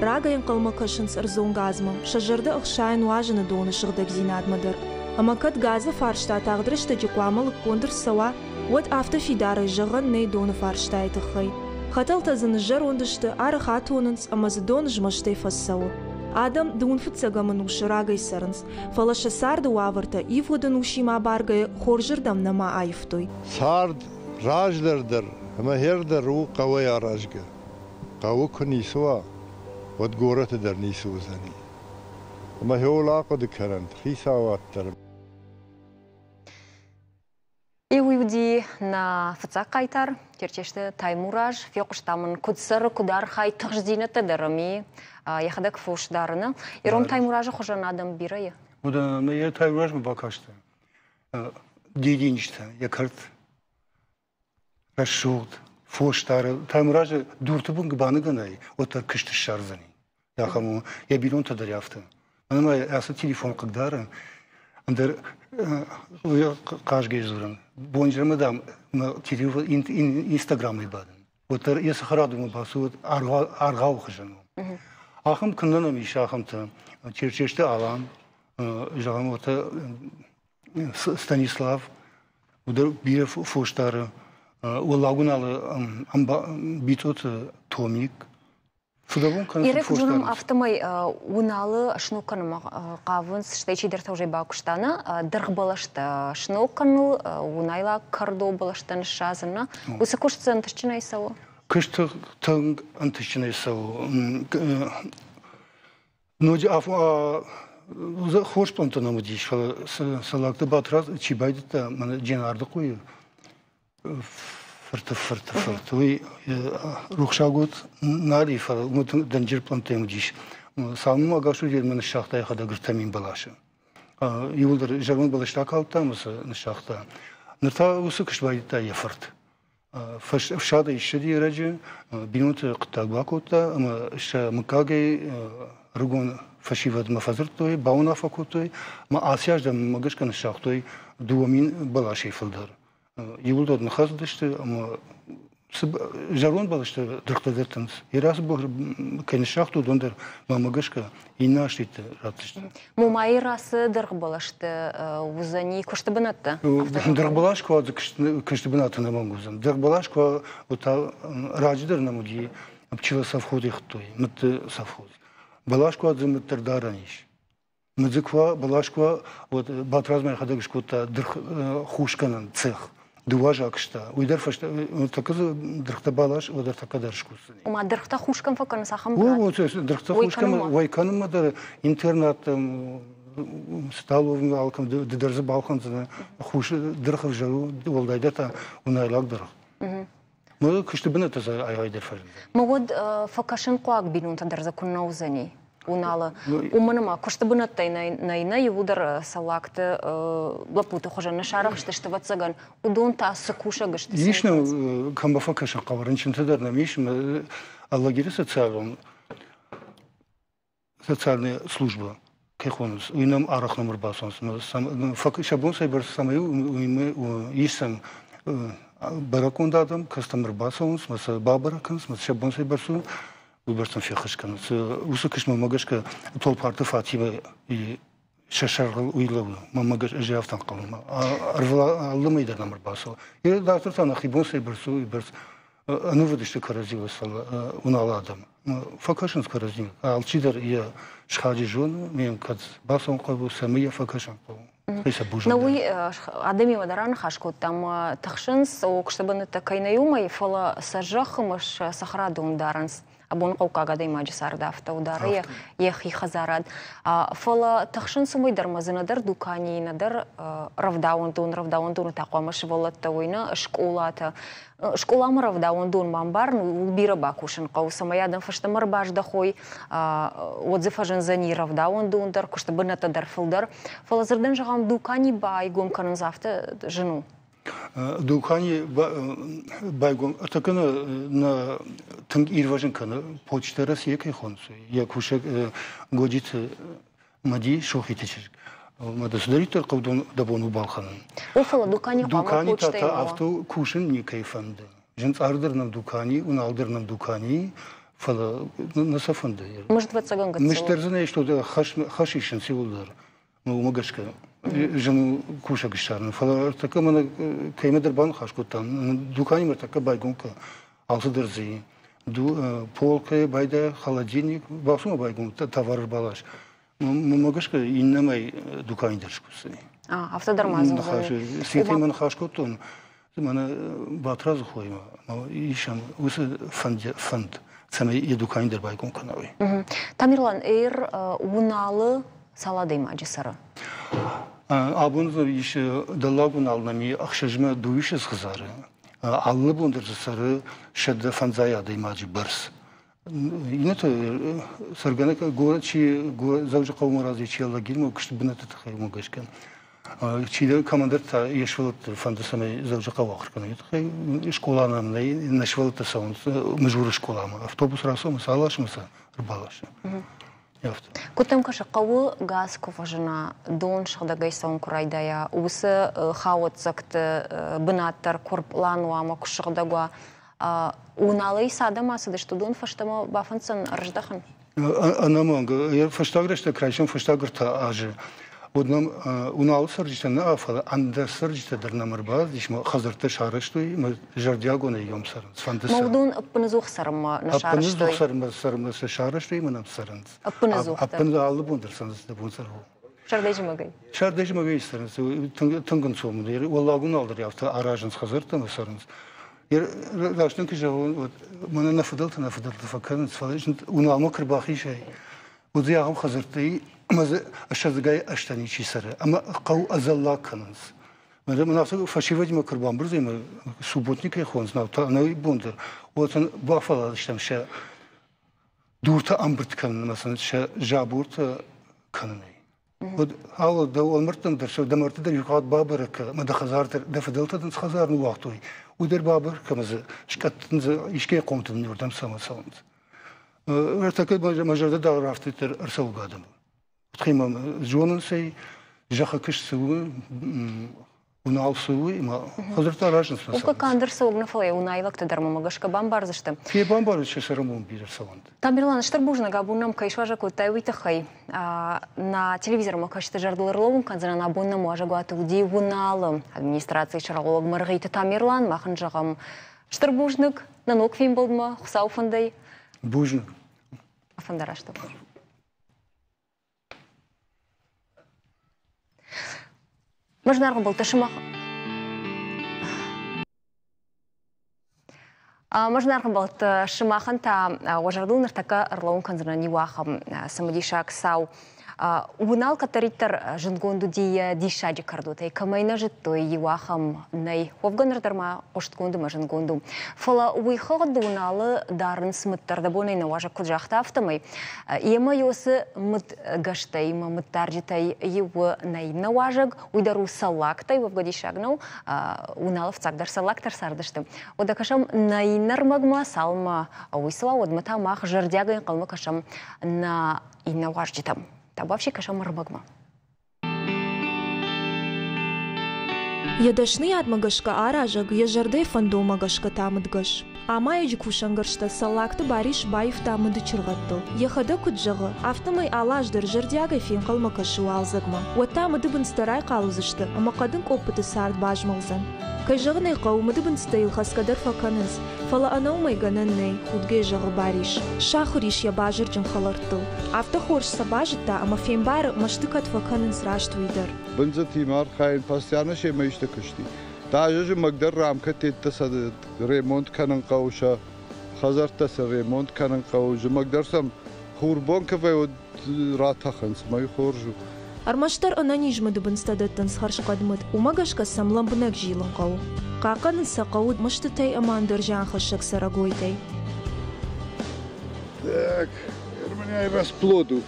Рагӕй ӕнхъӕлмӕ кӕсынц ӕрдзон газмӕ, сӕ зӕрдӕ ӕхсайы нуазыны доны сыгъдӕгдзинадмӕ дӕр. Ӕмӕ кӕд газы фарста тагъд рӕстӕджы хъуамӕ лыггонд ӕрцӕуа, уӕд афтӕ фидарӕй зӕгъӕн нӕй доны фарстайы тыххӕй. Хӕтӕлтӕ дзы ныззӕронд сты, арӕх атонынц ӕмӕ дзы дон змӕстӕй фӕцӕуы. Адӕм дыууын фыццӕгӕм ӕнусы рагӕй цӕрынц, фӕлӕ сӕ царды уавӕртӕ ивгъуыд ӕнусимӕ абаргӕйӕ хорзырдӕм нӕма аивтой. Цард раздӕр дӕр ӕмӕ хӕр дӕр у хъӕуӕй аразгӕ. Хъӕуы куы ницы уа, уӕд горӕты дӕр ницы уыдзӕни. Ӕмӕ хиуыл ахъуыды кӕнӕнт хицауад дӕр. Уый уыди нӕ фыццаг хъайтар Черчесты Таймураз. Фехъуыста мын, куыд цӕры, куыд архайы, тыхстдзинӕдтӕ дӕр ӕм и, йӕхӕдӕг фос дарыны. Ирон Таймуразы хуызӕн адӕм бирӕ и? Уыдон йӕ Таймуразмӕ бакастӕн. Дидинджытӕ, йӕ кӕрт рӕсугъд, фос дары. Таймуразы дурты бын баныгӕнай, уӕддӕр куыст ссардзӕни. Ахӕм у йӕ бинонтӕ дӕр афтӕ. Мӕнӕ ма ацы телефон хъыгдары, ӕндӕр хъазгӕ дзурын. Бонджырмӕ, дам, мӕ телефон Инстаграмӕй бадын. Уӕддӕр йӕ цӕхӕрадонмӕ бацу, аргъауы хуызӕн у. Ахӕм куыннӕ нӕм ис ахӕмтӕ. Черчесты Алан, зӕгъӕм, уӕртӕ Станислав, уыдон бирӕ фос дары. Уӕллагуналы Битъоты Томик, Фыдӕбон кӕнынц Ирек зонӕм, афтӕмӕй Уыналы сног кӕнынмӕ хъавынц, стӕй чидӕртӕ уже бакуыста нӕ дыргъ бӕлӕстӕ сног кӕныныл, уынайлаг кӕрдо бӕлӕстӕ ныссадзын нӕ. Уыцы куыст дзы ӕнтыстджынӕй цӕуы? Куыст тынг ӕнтыстджынӕй цӕуы. Ноджы хорз пълантӕ нӕм уыдис, фӕлӕ Цӕллагты Батрадз чи байдыдта, мӕнӕ Дженардыхъойы фырты фырты фырт, уый рухсаг уыд нал и, фӕлӕ уымӕ дӕнджыр пълантӕ уыдис. Цалынмӕ ӕгас уыди, мӕ ныссагъта йӕхӕдӕг ӕртӕ мин бӕласы. Иууылдӕр зӕронд бӕлӕстӕ акалдта ӕмӕ сӕ ныссагъта. Ныр та уыцы куыст байдыдта йӕ фырт. Ӕфсадӕй ссыди ӕрӕджы, бинонты хъуыддаг бакодта ӕмӕ сӕ мыггагӕй ӕрыгон фӕсивӕдмӕ фӕдзырдтой, бауынаффӕ кодтой ӕмӕ ацы аз дӕр мӕнмӕ гӕсгӕ ныссагътой 2000 бӕласӕй фылдӕр. Иууылдӕр ныххӕцыдысты ӕмӕ зӕронд бӕлӕстӕ дыргътӕ дӕттынц. Йӕ кӕй ныссагътой, уыдон дӕр мӕнмӕ гӕсгӕ иннӕ азты ратдзысты. Мумайы расы дыргъбӕлӕсты уыдзӕни куысты бынӕттӕ? Дыргъбӕлас куы куысты бынаты нӕмӕнг уыдзӕн. Дыргъбӕлас куы та раджы дӕр нӕм уыди пчела совхозы хуыдтой, мыдты совхоз. Бӕлас куы дзы мыд дӕр дарӕн ис. Мыдзы куы бӕлас куы уӕд Батрадзмӕ йӕхӕдӕг скодта дыргъ хусгӕнӕн цех. Дыууӕ закъста. Уый дӕр фӕстӕ тӕккӕ дзы дыргътӕ бӕлас, уӕд дӕр тӕккӕ дӕр скусдзӕни. Ома дыргътӕ хус кӕм фӕкӕнынц, ахӕм брат? Дыргътӕ хус кӕм уӕй кӕнынмӕ дӕр интернаттӕм, столовый алкӕм ды дӕр дзы балхӕндзынӕ. Хус дыргъ ӕвзӕр у, уӕлдайдӕр та уынайлаг дыргъ. Мӕ куысты бынӕттӕ дзы ай-гъайдӕр фӕзындзӕн. Мӕ уӕд фӕкӕсынхъуаг бинонтӕ дӕр дзы куыннӕ уыдзӕни Уыналы. Уымӕн ӕмӕ куысты бынӕттӕй нӕй нӕ иууылдӕр цӕллагты лӕппуты хуызӕн нӕ сарӕхстысты, ӕвӕццӕгӕн. Уыдон та цы кусӕг сты? Ис нӕм, кӕм фӕкӕсын хъӕуы, рынчынтӕ дӕр нӕм ис. Алагиры социалон социальная служба кӕй хонынц, уый нӕм арӕх нӕм ӕрбацӕуынц. Сӕ бон цӕйбӕрц цӕмӕй у, ис сӕм бӕрӕггонд адӕм, кӕцытӕм ӕрбацӕуынц, мӕ сӕ бабӕрӕг кӕнынц, мӕ сӕ бон цӕйбӕрц у, уыйбӕрц сын феххуыс кӕнынц. Уыцы куыстмӕ гӕсгӕ Толпарты Фатимӕ сӕ сӕргъыл уый лӕууы, мӕнмӕ гӕсгӕ ӕз афтӕ ӕнхъӕлмӕ. Алы мӕй дӕр нӕм ӕрбацӕуы. Йе дарддӕр та нӕхи бон цӕйбӕрц у, уыйбӕрц ӕнувыд сты кӕрӕдзиуыл, фӕлӕ уынал адӕм. Фӕкӕсынц кӕрӕдзимӕ. Алчидӕр йӕ схаджы зоны, ме кӕд бацӕуын хъӕуы, цӕмӕй йӕ фӕкӕсын хъӕуы. Нӕ уый адӕмимӕ дӕр аныхас кодтам, тыхсынц, куысты бынӕттӕ кӕй нӕй, уымӕй, фӕлӕ сӕ зӕххы ӕмӕ сӕ цӕхӕрадон дарынц. Абон хъӕуккаг адӕймаджы цард афтӕ у, дары йӕхи хӕдзарад. Фӕлӕ тыхсынц уымӕй дӕр ма дзы нӕдӕр дукани, нӕдӕр рӕвдауӕндон, рӕвдауӕндоны та хъуамӕ сывӕллӕттӕ уой, нӕ скъолатӕ. Скъоламӕ рӕвдауӕндон ма ӕмбарын, ууыл бирӕ бакусын хъӕуы, цӕмӕй адӕм фӕстӕмӕ ӕрбаздӕхой, уӕд дзы фӕзындзӕни рӕвдауӕндон дӕр, куысты бынӕттӕ дӕр фылдӕр. Фӕлӕ дзырдӕн зӕгъӕм, дукани байгом кӕнын дзы афтӕ зын у. Дукани байгом ӕртӕккӕ нӕ тынг ирвӕзын кӕны Почта Россия кӕй хонынц, йӕ кусӕг Годжиты Мӕди Сохиты чызг. Мӕ дӕ цыдӕриддӕр хъӕудон дӕ бон у балхӕнын. О, фӕлӕ дукани хъуамӕ Дукани та та афтӕ кусын никӕй фӕнды. Зынцъардӕр нӕм дукани, уыналдӕр нӕм дукани, фӕлӕ нӕ сӕ фӕнды. Мызд ӕвӕццӕгӕн гыццыл. Мызд дӕр дзы нӕ исты хӕс исынц иууылдӕр. Уымӕ гӕсгӕ зын кусӕг ссарын. Фӕлӕ ӕртӕккӕ мӕнӕ кӕимӕдӕр баныхас кодтам, дуканимӕ ӕртӕккӕ байгом кӕ, алцыдӕр дзы и. Полкӕйы байдайа, холодильник, бацумӕ байгом товар ӕрбалас. Мӕнмӕ гӕсгӕ иннӕмӕй дукани дӕр скусдзӕни. Афтӕ дӕр ма дзы Светимӕ ныхас кодтон, мӕнӕ Батрадзы хоимӕ исӕм уыцы фӕнд, цӕмӕй йӕ дукани дӕр байгом кӕна, уый. Тамерлан, эр Уыналы Цал адӕймаджы цӕры? Абон дзы ис Дӕллаг Уынал нӕм и ӕхсӕзмӕ дыууиссӕдз хӕдзары. Алы бон дӕр дзы цӕры 150 адӕймаджы бӕрц. Иннӕтӕ цӕргӕнӕг горӕт чи Дзӕуджыхъӕумӕ разӕй чи Алагирмӕ куысты бынӕтты тыххӕй уымӕ гӕсгӕ. Чидӕр кӕмӕндӕр та йе сывӕллӕтты фӕнды, цӕмӕй Дзӕуджыхъӕуы ахуыр кӕной. Тыххӕй скъола нӕм нӕй, нӕ сывӕллӕттӕ цӕуынц Мызуры скъоламӕ. Автобус рацӕуы, сӕ аласы ӕмӕ сӕ ӕрбаласы. Афтӕ. Куыд дӕм кӕсы, хъӕуы газ куы фӕзына, дон сыгъдӕгӕй цӕуын куы райдайа, уыцы хауӕццӕгты бынат дӕр куы ӕрпълан уа ӕмӕ куы сыгъдӕг уа, Уыналӕй цы адӕм ацыдысты, уыдон фӕстӕмӕ бафӕнддзӕн ӕрыздӕхын? Ӕнӕмӕнг. Фӕстаг рӕстӕг райсом фӕстаг ӕртӕ азы уӕд нӕм Уыналы цӕрджытӕ нӕ, фӕлӕ ӕндӕр цӕрджытӕ дӕр нӕм ӕрбацыдис, мӕ хӕдзӕрттӕ сарӕзтой, мӕ зӕрдиагонӕй йӕм цӕрынц. Фӕнды сӕ. Уыдон ӕппынӕдзух цӕрынмӕ нӕ сарӕзтой? Ӕппынӕдзух цӕрынмӕ сӕ сарӕзтой ӕмӕ нӕм цӕрынц. Ӕппынӕдзух дӕр? Ӕппын алы бон дӕр цӕрынц, дӕ бон цӕры. Сӕрдӕй-зымӕгӕй? Сӕрдӕй-зымӕгӕй цӕрынц. Тынг ӕнцон у. Уӕллаг Уынал дӕр афтӕ аразынц хӕдзӕрттӕ ӕмӕ цӕрынц. Раст дын куы зӕгъон, уӕд мӕнӕ нӕ фыдӕлтӕ нӕ фыдӕлтӕ фӕкӕнынц, фӕлӕ Уыналмӕ куы рбахизай, уӕд дзы ахӕм хӕдзӕрттӕ и, ӕмӕ дзы ссӕдзгай азтӕ ничи цӕры, ӕмӕ хъӕу ӕдзӕллаг кӕнынц. Мӕнӕ афтӕ фӕсивӕдимӕ куы ӕрбамбырд ӕмӕ субботникӕй хонынц, нау та ӕнӕуи бон дӕр, уӕд сын бафӕлладыстӕм сӕ дуртӕ ӕмбырд кӕнын ӕмӕ сын сӕ забортӕ кӕнынӕй. Уӕд алы дӕ уӕлмӕрдтӕм дӕр дӕ мӕрдты дӕр иу хатт бабӕрӕг кӕ, ӕмӕ дӕ хӕдзар дӕр, дӕ фыдӕлтӕ дын цы хӕдзар ныууагътой, уый дӕр бабӕрӕг кӕ ӕмӕ дзы скъӕттын дзы искӕй хъомты дын иуырдӕм цӕмӕ цӕуынц. Ӕртӕккӕ мӕ зӕрдӕ дӕр афтӕ дӕр ӕрцӕугӕ адӕм. Тхимӕ зонынц ӕй, зӕххы куыст цы у, Уынал цы у, ӕмӕ хӕдзӕрттӕ аразынц нӕ цӕуынц. Канд ӕрцӕуӕг нӕ, фӕлӕ уынайлӕгтӕ дӕр мӕмӕ гӕсгӕ бамбардзысты. Фе бамбарынц сӕ цӕрӕнбон бирӕ цӕуӕнт. Тамерлан, стыр бузныг, абон нӕм кӕй суазӕг кодтай, уый тыххӕй. Нӕ телевизормӕ кӕсты зӕрдыл ӕрлӕууын кӕндзынӕн, абон нӕм уазӕгуаты уыди Уыналы администрацийы сӕргълӕууӕг Мӕргъиты Тамерлан. Мах ын зӕгъӕм стыр бузныг нӕ ног фембӕлдмӕ, Хуыцауы фӕндӕй. Бузныг. Фӕндараст. Мӕ былтӕ сымах Мӕ зынаргъ ӕмбӕлттӕ, сымахӕн та уӕ зӕрдыл ныртӕккӕ ӕрлӕууын кӕндзынӕн иу ахӕм цымыдисаг цау. Уынал кӕддӕриддӕр зындгонд уыди йӕ диссаджы кӕрдотӕй, кӕмӕй нӕ зыдтой, иу ахӕм нӕй. Уӕвгӕ ныр дӕр ма хъуыстгонд ӕмӕ зындгонд у. Фӕлӕ уый хыгъд Уыналы дарынц мыддӕр. Дӕ бонӕй нӕ уазӕг куыд загъта, афтӕмӕй Йемӕ Иосы мыдгӕстӕй ӕмӕ мыддарджытӕй иу нӕй нӕ уазӕг, уый дӕр у цӕллагтӕй, уӕвгӕ диссаг нӕу, Уыналы фыццагдӕр цӕллагтӕ рцардысты. Уӕдӕ кӕсӕм нӕ иннӕ ӕрмӕгмӕ, цалынмӕ уый цӕуа, уӕдмӕ та мах зӕрдиагӕй ӕнхъӕлмӕ кӕсӕм нӕ иннӕ уазджытӕм. Табуафси кӕсӕм ӕрмӕгмӕ. Йӕ дӕсныйадмӕ гӕсгӕ аразӕг, йӕ зӕрдӕйы фӕндонмӕ гӕсгӕ та мыдгӕс. Амайӕджы кусӕнгӕрзтӕ Цӕллагты Барис баивта мыды чыргъӕдтыл. Йӕхӕдӕг куыд зӕгъы, афтӕмӕй алы аз дӕр зӕрдиагӕй фенхъӕлмӕ кӕсы уалдзӕгмӕ. Уӕд та мыдыбындзтӕ райхъал уыдзысты ӕмӕ хъӕдын къоппыты цард базмӕлдзӕн. Кӕй зӕгъын ӕй хъӕуы, мыдыбындзтӕ йыл хӕцгӕ дӕр фӕкӕнынц, фӕлӕ ӕнӕ уымӕй гӕнӕн нӕй, худгӕ зӕгъы Барис. Сахуыр ис йӕ базырджын хӕлӕрттыл. Афтӕ хорз сӕ базыдта ӕмӕ фембары, мӕсты кӕд фӕкӕнынц раст уый дӕр. Бындзытимӕ архайын, постоянно семӕ исты куысти. Даже зымӕг дӕр рамкӕтеттӕ сӕ ремонт кӕнын хъӕуы, сӕ хӕдзӕрттӕ сӕ ремонт кӕнын хъӕуы. Зымӕг дӕр сӕм хурбон куы вӕййы, уӕд ратӕхынц, мӕй хорз у. Ӕрмӕстдӕр ӕнӕниз мыдыбындзтӕ дӕттынц хӕрзхъӕд мыд, уымӕ гӕсгӕ сӕм лӕмбынӕг зилын хъӕуы. Хъахъхъӕнын сӕ хъӕуы мыстытӕй ӕмӕ ӕндӕр зианхӕссӕг цӕрӕгойтӕй. Так, у расплоду.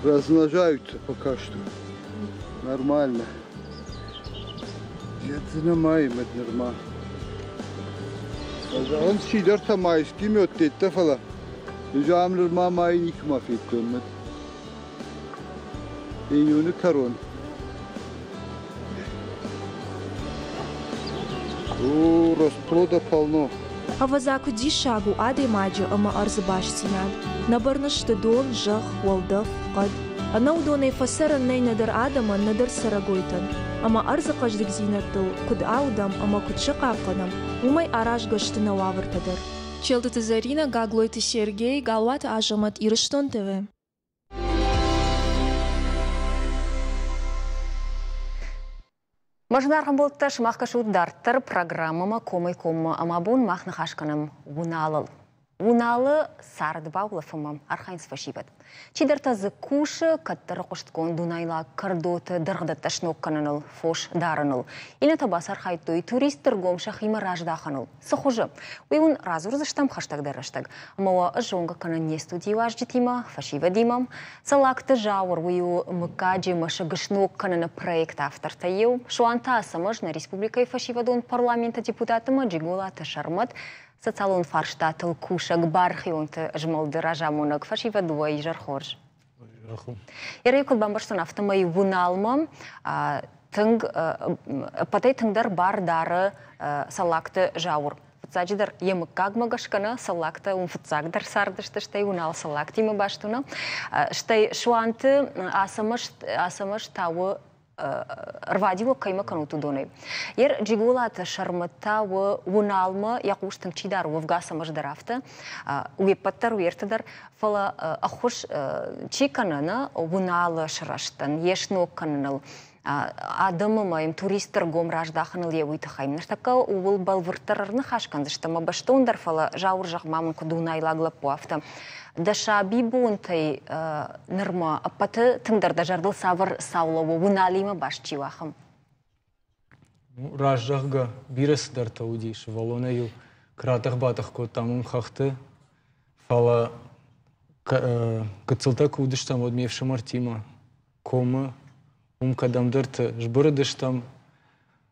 Размножаются пока что. Нормально. Нырма нырма. Зӕгъынц, чидӕртӕ ма искимӕ фӕлӕ ӕз ам нырма мӕй никуыма федтон. Июны кӕрон. О, расплода полно. Ӕвӕдза, куыд диссаг у адӕймаджы ӕмӕ ӕрдзы бастдзинад. Нӕ бӕрны сты дон, зӕхх, уӕлдӕф, хъӕд. Ӕнӕ уыдонӕй фӕцӕрӕн нӕй нӕдӕр адӕмӕн, нӕдӕр цӕрӕгойтӕн. Ӕмӕ ӕрдзы хъӕздыгдзинӕдтыл куыд аудӕм ӕмӕ куыд сӕ хъахъхъӕнӕм, уымӕй аразгӕ сты нӕ уавӕртӕ дӕр. Челдыты Зӕринӕ, Гаглойты Сергей, Галуаты Азӕмӕт, Ирыстон ТВ. Мӕ зынаргъ ӕмбӕлттӕ, сымах кӕсут дарддӕр программӕмӕ комӕй-коммӕ ӕмӕ абон мах ныхас кӕнӕм Уыналыл. Уыналы цард баулӕфынмӕ архайынц фӕсивӕд. Чидӕртӕ дзы кусы, кӕддӕры хъуыстгонд дунайлаг кӕрдоты дыргъдӕттӕ сног кӕныныл, фос дарыныл. Иннӕтӕ бацархайдтой туристты ргом сӕхимӕ раздахыныл. Цы хуызы? Уый уын радзурдзыстӕм хӕстӕгдӕр рӕстӕг. Ӕмӕ уӕ ӕз зонгӕ кӕнын не студийы уазджытимӕ, фӕсивӕдимӕ. Цӕллагты Зауыр, уый у мыггаджы мӕсыг сног кӕныны проекты автортӕй иу. Суанты Ацӕмӕз, нӕ республикӕйы фӕсивӕдон парламенты депутат ӕмӕ Джиголаты Сӕрмӕт, социалон фарстатыл кусӕг бархионты змӕлды разамонӕг фӕсивӕд уӕ изӕр хорз. Ерӕй куыд бамбӕрстон, афтӕмӕй Уыналмӕ тынг ӕппӕтӕй тынгдӕр бар дары Цӕллагты Зауыр. Фыццаджыдӕр йӕ мыггагмӕ гӕсгӕ нӕ Цӕллагтӕ уым фыццагдӕр цардысты, стӕй Уынал Цӕллагтимӕ баст у нӕ. Стӕй Суанты Ацӕмӕз та у ӕрвадиуӕг кӕимӕ кӕнут, уыдонӕй. Ер Джиголаты Сӕрмӕт та у Уыналмӕ йӕ хъус тынг чи дары, уӕвгӕ цӕмӕз дӕр афтӕ, уе ппӕт дӕр, уе ртӕ дӕр, фӕлӕ ӕххуыс чи кӕны нӕ Уыналы сырӕзтӕн, йе сног кӕныныл, адӕмы ма йӕм туристты ргом раздахыныл йӕ уый тыххӕй. Ныртӕккӕ ууыл бӕлвырддӕр ӕрныхас кӕндзыстӕм ӕмӕ бӕстондӕр, фӕлӕ Зауыр, зӕгъ-ма мын, куыд унайлаг лӕппу, афтӕ. Дӕ сабибонтӕй нырмӕ ӕппӕты тынгдӕр дӕ зӕрдыл цавӕр цау лӕууы, Уыналимӕ баст чи у, ахӕм? Раст зӕгъгӕ, бирӕ цыдӕртӕ уыди. Сывӕллонӕй-иу куы ратӕх-батӕх кодтам уым хӕхты, фӕлӕ гыццылтӕ куы уыдыстӕм, уӕд ме фсымӕртимӕ комы уым кӕдӕмдӕрты сбырыдыстӕм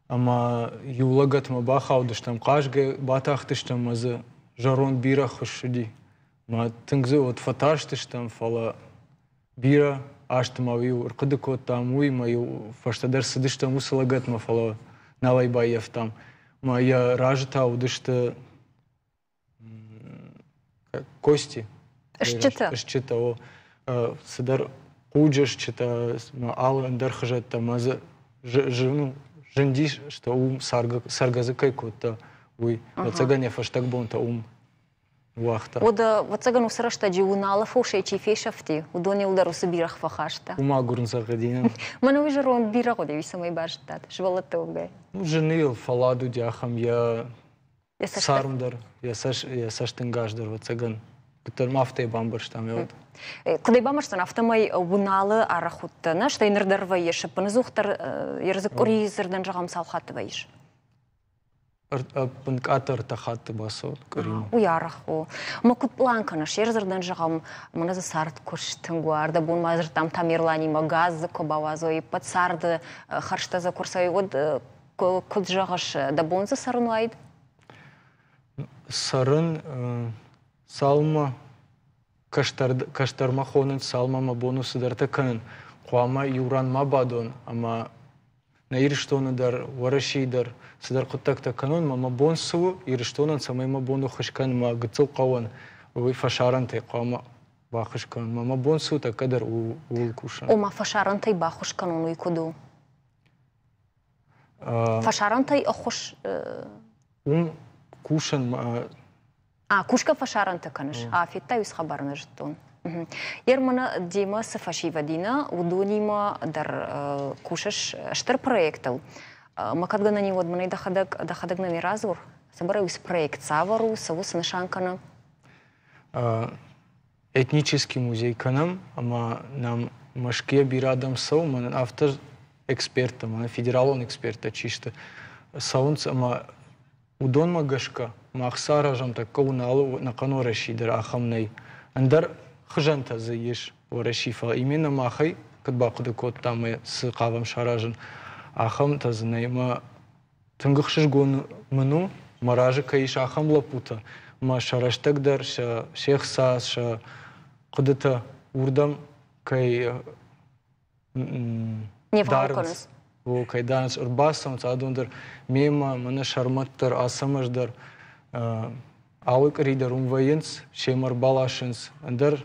ӕмӕ иу лӕгӕтмӕ бахаудыстӕм, хъазгӕ батахтыстӕм ӕмӕ дзы зӕронд бирӕ хуыссыди. Мӕ тынг дзы уӕд фӕтарстыстӕм, фӕлӕ бирӕ азты ма-иу ӕрхъуыды кодтам уый, ӕмӕ-иу фӕстӕдӕр цыдыстӕм уыцы лӕгӕтмӕ, фӕлӕ нал ӕй баййӕфтам. Мӕ йӕ разы та уыдысты Кости. Стджытӕ. Стджытӕ, о. Цыдӕр хъуджы стджытӕ, алы ӕндӕр хызӕттӕ ӕмӕ дзы ну, зындис, что уым цӕргӕ дзы кӕй кодта, уый. Ӕвӕццӕгӕн йӕ фӕстаг бонтӕ уым уагъта. Уӕдӕ, ӕвӕццӕгӕн, уыцы рӕстӕджы Уыналы фосӕй чи фесӕфти, уыдон-иу дӕр уыцы бирӕгъ фӕхаста. Уым агурын зӕгъдинӕн. Мӕнӕ уый зӕронд бирӕгъ уыди, уый цӕмӕй базыдтат, сывӕллӕтты уӕвгӕй? Ну, зыны йыл фӕллад уыди ахӕм йӕ Царм дӕр, йӕ цӕстӕнгас дӕр, ӕвӕццӕгӕн, куыддӕр ма афтӕ бамбӕрстам уӕд. Куыд ӕй бамбӕрстон, афтӕмӕй Уыналы арӕх уыдтӕ, нӕ? Стӕй ныр дӕр вӕййыс, ӕппынӕдзухдӕр ердзы къуыри дзырдӕн зӕгъӕм, цал хатты вӕййыс? Ӕппынкъаддӕр ӕртӕ хатты бацӕуын къуыримӕ. Уый арӕх у. Ӕмӕ куыд пълан кӕныс? Йе рдзырдӕн зӕгъӕм, мӕнӕ дзы цард куы стынг уа, ӕрдӕбон ма дзырдтам Тамерланимӕ, газ дзы куы бауадзой, ӕппӕт царды хӕрзтӕ дзы куы рцӕуой, уӕд куыд зӕгъыс, дӕ бон дзы цӕрын уаид? Цӕрын цалынмӕ кӕстӕрмӕ хонынц, цалынмӕ мӕ бон у цыдӕртӕ кӕнын, хъуамӕ иу ран ма бадон ӕмӕ нӕ Ирыстоны дӕр, Уӕрӕсейы дӕр цыдӕр хъуыддӕгтӕ кӕнон, мӕ бон цы у Ирыстонӕн, цӕмӕй мӕ бон у ххуыс кӕнын мӕ гыццыл хъӕуӕн, уый фӕсарӕнтӕй хъуамӕ баххуыс кӕнын. Мӕ бон цы у, тӕккӕ дӕр ууыл кусын. Ома фӕсарӕнтӕй баххуыс кӕнон, уый куыд у? Фӕсарӕнтӕй ӕххуыс Уым кусын А, кусгӕ фӕсарӕнтӕ кӕныс? А, федтай уыцы хабар нӕ зыдтон. Ермана, демӕ цы фӕсивӕд и нӕ, уыдонимӕ дӕр кусыс стыр проектыл. Мӕ кӕд гӕнӕн и, уӕд мын ӕй дӕхӕдӕг, дӕхӕдӕг нӕ радзур. Цыбыр уыцы проект цавӕр у, цы у, цы нысан кӕны? Этнический музей кӕнӕм ӕмӕ нӕм Мӕскуыйӕ бирӕ адӕм цӕуы, мӕнӕн афтӕ эксперттӕ, мӕнӕ федералон эксперттӕ чи сты, цӕуынц ӕмӕ уыдонмӕ гӕсгӕ мах цы аразӕм тӕккӕ Уыналы ӕнӕхъӕн Уӕрӕсейы дӕр ахӕм нӕй. Ӕндӕр хызӕнтӕ дзы ис Уӕрӕсейы, фӕлӕ именно махӕй куыд бахъуыды кодтам ӕмӕ цы хъавӕм саразын, ахӕмтӕ дзы нӕй. Ӕмӕ Тынг ӕхсызгон мын у, мӕ разы кӕй ис ахӕм лӕппутӕ, мӕ сӕ рӕстӕг дӕр, сӕ се хца, сӕ хъуыдытӕ уырдӕм кӕй дарынц. О, кӕй дарынц, ӕрбацӕуынц адон дӕр мемӕ, мӕнӕ Сӕрмӕт дӕр, Ацӕмӕз дӕр. Алы къуыри дӕр уым вӕййынц, семӕ ӕрбаласынц ӕндӕр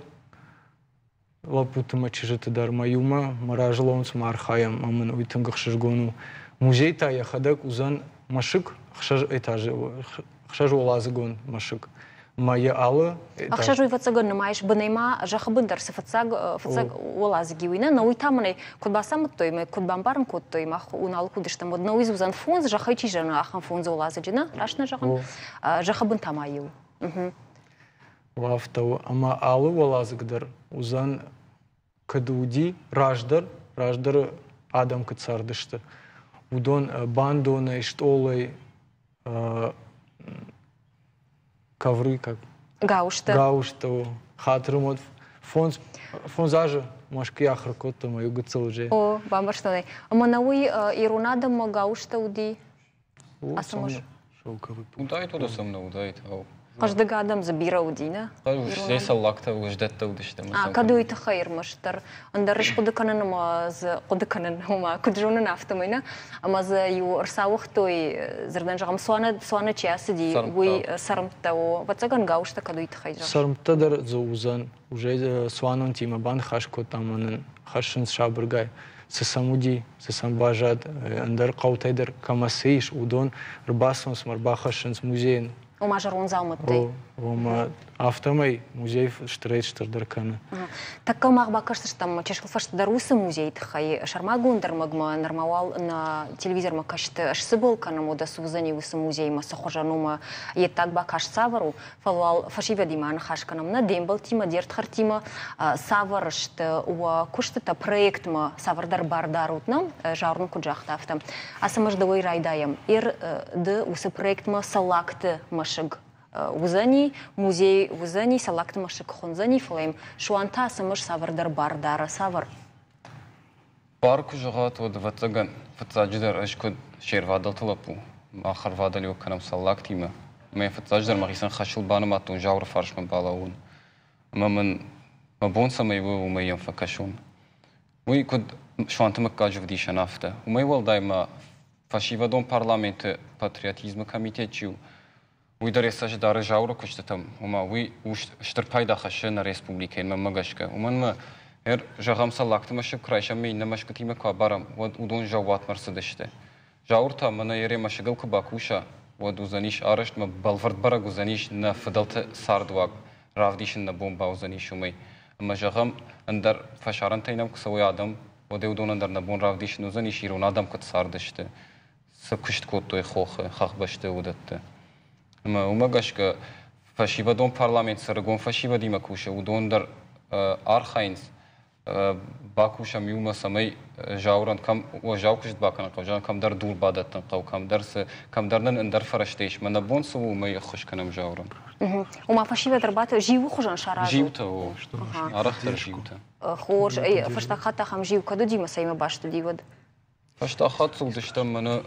лӕппуты мӕ чызджыты дӕр мӕ иумӕ мӕ разы лӕууынц мӕ архайӕм ӕмӕ мын уый тынг ӕхсызгон у. Музей та йӕхӕдӕг уыдзӕн мӕсыг, ӕхсӕз этажы, ӕхсӕзуӕладзыгон мӕсыг. Мӕ йӕ алы Ӕхсӕз уый ӕвӕццӕгӕн нымайыс бынӕй ма зӕххы бын дӕр цы фыццаг фыццаг уӕладзыг уый нӕ, нӕ уый та мын ӕй куыд бацамыдтой мӕ куыд бамбарын кодтой, мах Уыналы куы уыдыстӕм, уӕд нӕ уый уыдзӕн фондз, зӕххӕй чи зӕгъы, ахӕм фондз уӕладзыджы, нӕ? Раст нӕ зӕгъын? Зӕххы бын та ма иу. Афтӕ у, ӕмӕ алы уӕладзыг дӕр уыдзӕн, куыд уыди раздӕр, раздӕры адӕм куыд цардысты, уыдон бандонӕй, стъолӕй, ковры как Гауызтӕ. Гауызтӕ, хатыры мод фондз азы Мӕскуыйы ахуыр кодтон мӕ иу гыццыл уже. О, бамбӕрстон ӕй. Ӕмӕ нӕ уый ирон адӕммӕ гауызтӕ уыди? Ацы мӕс. Уыдаид, уыд сӕм нӕ уыдаид. Хъӕздыг адӕм дзы бирӕ уыди, нӕ? Стӕй цӕллагтӕ уӕздӕттӕ уыдысты. Кӕд уый тыххӕй ӕрмӕстдӕр ӕндӕр ӕз хъуыды кӕнын ӕмӕ дзы хъуыды кӕнын, ома куыд зонын, афтӕмӕй нӕ. Ӕмӕ дзы иу ӕрцауыгътой, дзырдӕн зӕгъӕм, цуаны чи ацыди, уый цӕрмттӕ. О, ӕвӕццӕгӕн, гауызтӕ кӕд уый тыххӕй зӕгъыс. Цӕрмттӕ дӕр дзы уыдзӕн. Уже цуанонтимӕ баныхас кодтам ӕмӕ нын хӕссынц сабыргай. Цы сӕм уыди, цы сӕм баззад, ӕндӕр хъӕутӕй дӕр кӕмӕ цы ис, уыдон ӕрбацӕуынц ӕмӕ ӕрбахӕссынц музейӕн. Ома зӕронд дзаумӕттӕй? Ома афтӕмӕй музей стырӕй-стырдӕр кӕны. Тӕккӕ мах бакӕсдзыстӕм чысыл фӕстӕдӕр уыцы музейы тыххӕй сӕрмагонд ӕрмӕгмӕ, нырма уал нӕ телевизормӕ кӕсты сцыбӕл кӕнӕм, уӕдӕ цы уыдзӕни уыцы музеймӕ, цы хуызӕн у мӕ йе ддаг бакаст цавӕр у, фӕлӕ уал фӕсивӕдимӕ аныхас кӕнӕм нӕ де мбӕлттимӕ, де рдхӕрдтимӕ, цавӕр сты уӕ куыстытӕ, проектмӕ цавӕрдӕр бар дарут нӕ, Заур куыд загъта, афтӕ. Ацӕмӕз дӕуӕй райдайӕм. Ир ды уыцы проектмӕ Цӕллагты мӕсыг уыдзӕни, музей уыдзӕни, Цӕллагты мӕсыг хуындзӕни, фӕлӕ йӕм Суан та Ацӕмӕз цавӕрдӕр бар дары, цавӕр? Бар куы зӕгъат, уӕд, ӕвӕццӕгӕн, фыццаджыдӕр ӕз куыд се рвадӕлты лӕппу, мах ӕрвадӕлиуӕг кӕнӕм Цӕллагтимӕ, ӕмӕ фыццаджыдӕр мӕхицӕн хӕсыл банымадтон Зауыры фарсмӕ балӕууын. Ӕмӕ мын мӕ бон цӕмӕй у, уымӕй йӕм фӕкӕсон. Уый куыд Суанты мыггаджы вдисӕн, афтӕ. Уымӕй уӕлдай ма фӕсивӕдон парламенты патриотизмы комитет чи у, уый дӕр йӕ цӕст дары Зауыры куыстытӕм, ома уый у стыр пайда хӕссы нӕ республикӕйӕн, мӕнмӕ гӕсгӕ. Уымӕн ӕмӕ, зӕгъӕм, Цӕллагты мӕсыг куы райсӕм ӕмӕ иннӕ мӕсгуытимӕ куы абарӕм, уӕд уыдон заууатмӕ ӕрцыдысты. Зауыр та мӕнӕ йе мӕсыгыл куы бакуса, уӕд уыдзӕнис арӕзт ӕмӕ бӕлвырд бӕрӕг уыдзӕнис нӕ фыдӕлты цардуаг, равдисын нӕ бон бауыдзӕнис уымӕй. Ӕмӕ зӕгъӕм, ӕндӕр фӕсарӕнтӕй нӕм куы цӕуой адӕм, уӕд ӕй уыдонӕн дӕр нӕ бон равдисын уыдзӕнис, ирон адӕм куыд цардысты, цы куыст кодтой хохы, хӕхбӕсты, уыдӕтты. Ӕмӕ уымӕ гӕсгӕ фӕсивӕдон парламент цы ӕрыгон фӕсивӕдимӕ кусы, уыдон дӕр архайынц, бакусӕм иумӕ, цӕмӕй Зауырӕн кӕм уӕззау куыст бакӕнын хъӕуы, зӕгъӕм, кӕмдӕр дур бадӕттын хъӕуы, кӕмдӕр цы, кӕмдӕр нын ӕндӕр фӕрӕзтӕ ис. Мӕ нӕ бон цы у, уымӕй ӕххуыс кӕнӕм Зауырӕн. Ома фӕсивӕд ӕрбаты зиуы хуызӕн саразут? Зиутӕ, о, арӕхдӕр зиутӕ. Хорз, фӕстаг хатт ахӕм зиу кӕд уыди мӕ цӕимӕ баст уыди, уӕд? Фӕстаг хатт цы уыдыстӕм, мӕнӕ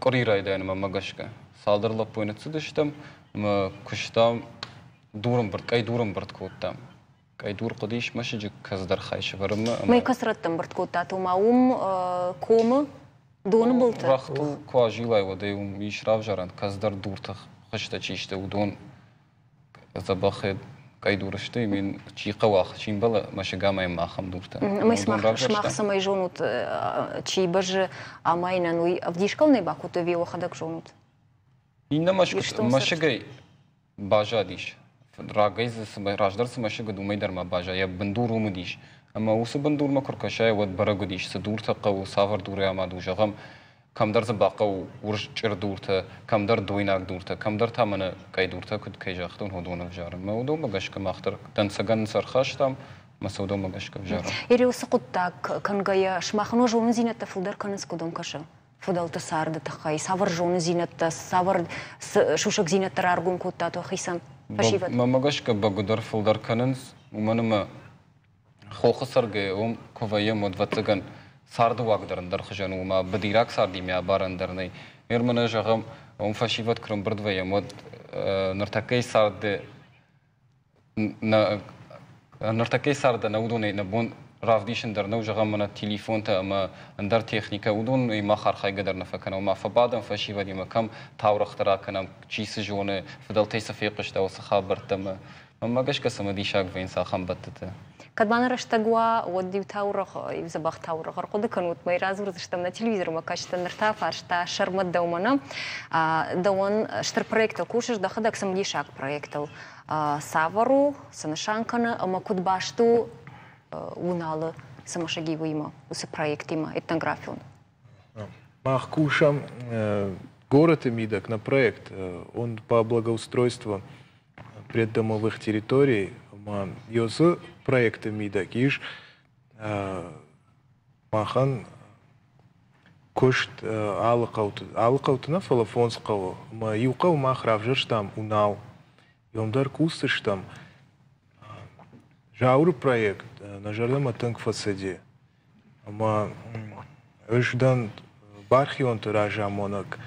къуыри райдайӕнмӕ мӕ гӕсгӕ. Цалдӕр лӕппуйы ныццыдыстӕм ӕмӕ куыстам дурӕмбырд, къӕй дурӕмбырд кодтам. Къӕйдур хъуыдис мӕсыджы кӕцыдӕр хай сӕвӕрынмӕ. Мӕ кӕцырӕтты ӕмбырд кодтат, ома уым комы доны былты? Рӕгътыл куы азилай, уӕд ӕй уым ис равзарӕн, кӕцыдӕр дурты хызтӕ чи сты, уыдон дзӕбӕх къӕйдур сты, ӕмӕ чи хъӕуа, чи мбӕлы мӕсыг ӕмӕ йӕм ахӕм дуртӕ. Ӕмӕ сымах цӕмӕй зонут, чи бӕззы амайынӕн, уый ӕвдисгӕ нӕ бакодтой ӕви уӕхӕдӕг зонут? Иннӕ мӕсыгӕй баззадис. Рагӕй дзы цы раздӕр цы мӕсыг уыд, уымӕй дӕр ма баззад. Йӕ бындур уым уыдис. Ӕмӕ уыцы бындурмӕ куы ркӕсай, уӕд бӕрӕг уыдис, цы дуртӕ хъӕуы, цавӕр дурӕй амад у, зӕгъӕм, кӕмдӕр дзы бахъӕуы урс чъырдуртӕ, кӕмдӕр дойнаг дуртӕ, кӕмдӕр та мӕнӕ къӕйдуртӕ куыд кӕй загътон, уыдон ӕвзарын. Мӕ уыдонмӕ гӕсгӕ мах дӕр дӕнцӕгӕн цы ӕрхастам, мӕ сӕ уыдонмӕ гӕсгӕ ӕвзарӕм. Ире уыцы хъуыддаг кӕнгӕйӕ, сымахӕн уӕ зонындзинӕдтӕ фылдӕр кӕнынц, куыд уӕм кӕсы? Фыдӕлты царды тыххӕй цавӕр зонындзинӕдтӕ, цавӕр сусӕгдзинӕдтӕ раргом кодтат уӕхицӕн, фӕсивӕд? Мӕнмӕ гӕсгӕ бӕгуыдӕр фылдӕр кӕнынц, уымӕн ӕмӕ хохы цӕргӕйӕ уым куы вӕййӕм, уӕд, ӕвӕццӕгӕн, царды уаг дӕр ӕндӕр хуызӕн у, ома быдираг цардимӕ абарӕн дӕр нӕй. Ныр мӕнӕ зӕгъӕм, уым фӕсивӕд куы рӕмбырд вӕййӕм, уӕд ныртӕккӕйы царды ныртӕккӕйы царды нӕ уыдонӕй нӕ бон равдисын дӕр нӕу, зӕгъӕм, мӕнӕ телефонтӕ ӕмӕ ӕндӕр техникӕ, уыдонӕй мах архайгӕ дӕр нӕ фӕкӕнӕм. Ома фӕбадӕм фӕсивӕдимӕ, кӕм таурӕгътӕ ракӕнӕм, чи цы зоны, фыдӕлтӕй цы фехъуыста, уыцы хабӕрттӕ ӕмӕ мӕнмӕ гӕсгӕ цымыдисаг вӕййынц ахӕм бӕттытӕ. Кӕд ма нӕ рӕстӕг уа, уӕд иу таурӕгъ, иу дзӕбӕх таурӕгъ ӕрхъуыды кӕнут, мӕ радзурдзыстӕм нӕ телевизормӕ кӕсджытӕн. Ныр та фарста сӕрмӕт дӕумӕ нӕ. Дӕуӕн стыр проектыл кусыс, дӕхӕдӕг цымыдисаг проектыл. Цавӕр у, цы нысан кӕны ӕмӕ куыд баст у Уыналы цы мӕсыг уыимӕ, уыцы проектимӕ этнографион? Мах кусӕм горӕты мидӕг на проект, он по благоустройству. Преддомовых территорий ӕмӕ ёсы проекты мидӕг ис махӕн куыст алы хъӕуты, алы хъӕуты нӕ, фӕлӕ фондз хъӕуы. Ӕмӕ иу хъӕу мах равзӕрстам Унал. Йом дӕр кусдзыстӕм. Зауыры проект нӕ зӕрдӕмӕ тынг фӕцыди. Ӕмӕ ӕз дӕн бархионты разамонӕг.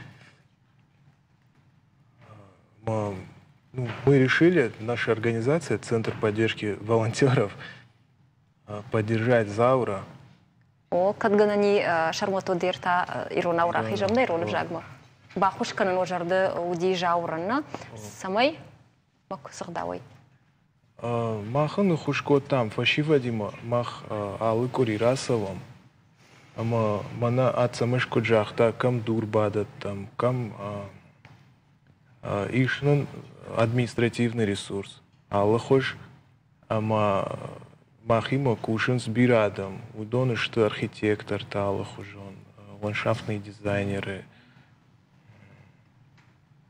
Ну, мы решили, наша организация, Центр поддержки волонтеров, поддержать Заура. О, кӕд гӕнӕн и сӕрмӕт дӕр та иронау рахизӕм нӕ ирон ӕвзагмӕ. Баххуыс кӕнын уӕ зӕрды уыди Зауырӕн, нӕ? Цӕмӕй сыгъдауӕй? Мах ын ӕххуыс кодтам фӕсивӕдимӕ, мах алы къуыри рацӕуӕм. Ӕмӕ мӕнӕ Ацӕмӕз куыд загъта, кӕм дур бадӕттӕм, кӕм ис нын административный ресурс алы хуыз ӕмӕ махимӕ кусынц бирӕ адӕм. Уыдон сты архитектортӕ алыхуызон, ландшафтные дизайнеры.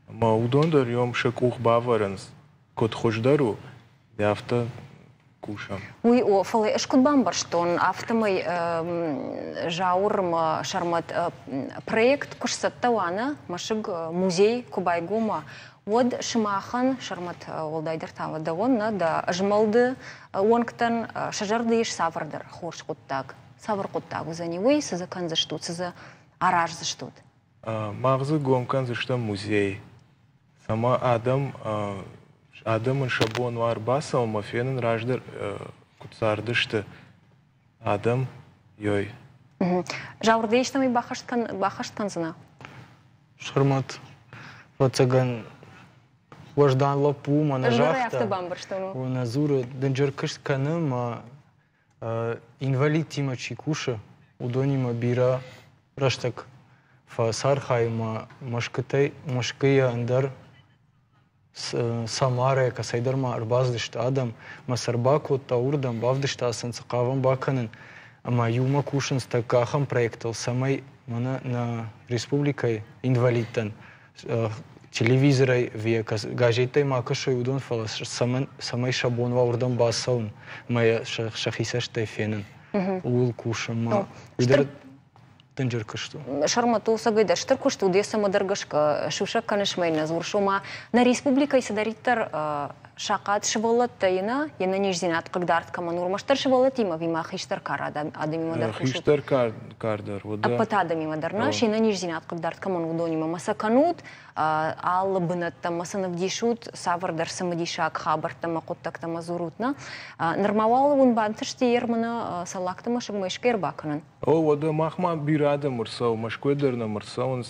Ӕмӕ уыдон дӕр йом сӕ къух бавӕрынц, куыд хуыздӕр у, афтӕ кусӕм. Уый о, фӕлӕ ӕз куыд бамбӕрстон, афтӕмӕй Зауырмӕ Сӕрмӕт проект куы сцӕттӕ уа, нӕ, мӕсыг музей куы байгом уа, уӕд сымахӕн, Сӕрмӕт, уӕлдайдӕр та дӕуӕн, нӕ, дӕ змӕлды уӕнгтӕн сӕ зӕрды ис цавӕрдӕр хорз хъуыддаг. Цавӕр хъуыддаг уыдзӕни уый, цы дзы кӕндзыстут, цы дзы араздзыстут? Мах дзы гом кӕндзыстӕм музей, цӕмӕ адӕм адӕмӕн сӕ бон уа ӕрбацӕуынмӕ фенын раздӕр куыд цардысты адӕм, ёй. Зауыр, дӕ истӕмӕй баххӕст кӕндзынӕ? Сӕрмӕт, ӕвӕццӕгӕн, уӕздан лӕппу у, мӕнӕ загъта. Нӕ дзуры, дынджыр куыст кӕны мӕ инвалидтимӕ чи кусы, уыдонимӕ бирӕ рӕстӕг фӕцархайы мӕ Мӕскуытӕй Мӕскуыйӕ ӕндӕр Самарӕйӕ кӕцӕйдӕр ма ӕрбацыдысты адӕм, мӕ сӕ ӕрбакодта уырдӕм, бавдыста сын, цы хъавӕм бакӕнын, ӕмӕ иумӕ кусынц тӕккӕ ахӕм проектыл, цӕмӕй мӕнӕ нӕ республикӕйы инвалидтӕн телевизорӕй ӕви газеттӕй ма кӕсой уыдон, фӕлӕ цӕмӕй сӕ бон уа уырдӕм бацӕуын ӕмӕ йӕ сӕхи цӕстӕй фенын, ууыл кусын. Уый дӕр дынджыр куыст у. Сӕрмӕт, усӕгӕй дӕр стыр куыст у, цӕмӕдӕр гӕсгӕ сусӕг кӕныс мӕ нӕ дзурыс, ома нӕ республикӕйы цыдӕриддӕр сахъат сывӕллӕттӕ и нӕ, йе нӕниздзинад хъыгдард кӕмӕн у, ӕрмӕстдӕр сывӕллӕттимӕ ӕви ма хистӕр кары адӕмимӕ дӕр кусут? Хистӕр кар дӕр, уӕдӕ. Ӕппӕт адӕмимӕ дӕр, нӕ, се нӕниздзинад хъыгдард кӕмӕн уыдонимӕ ма сӕ кӕнут, алы бынӕттӕм ма сын ӕвдисут, цавӕрдӕр цымыдисаг хабӕрттӕ ӕмӕ хъуыддӕгтӕ ма дзурут, нӕ? Нырма уал уын бантысти ермына Цӕллагты мӕсыгмӕ искӕй ӕрбакӕнын? О, уӕдӕ махмӕ бирӕ адӕм ӕрцӕуы, Мӕскуыйӕ дӕр нӕм ӕрцӕуынц.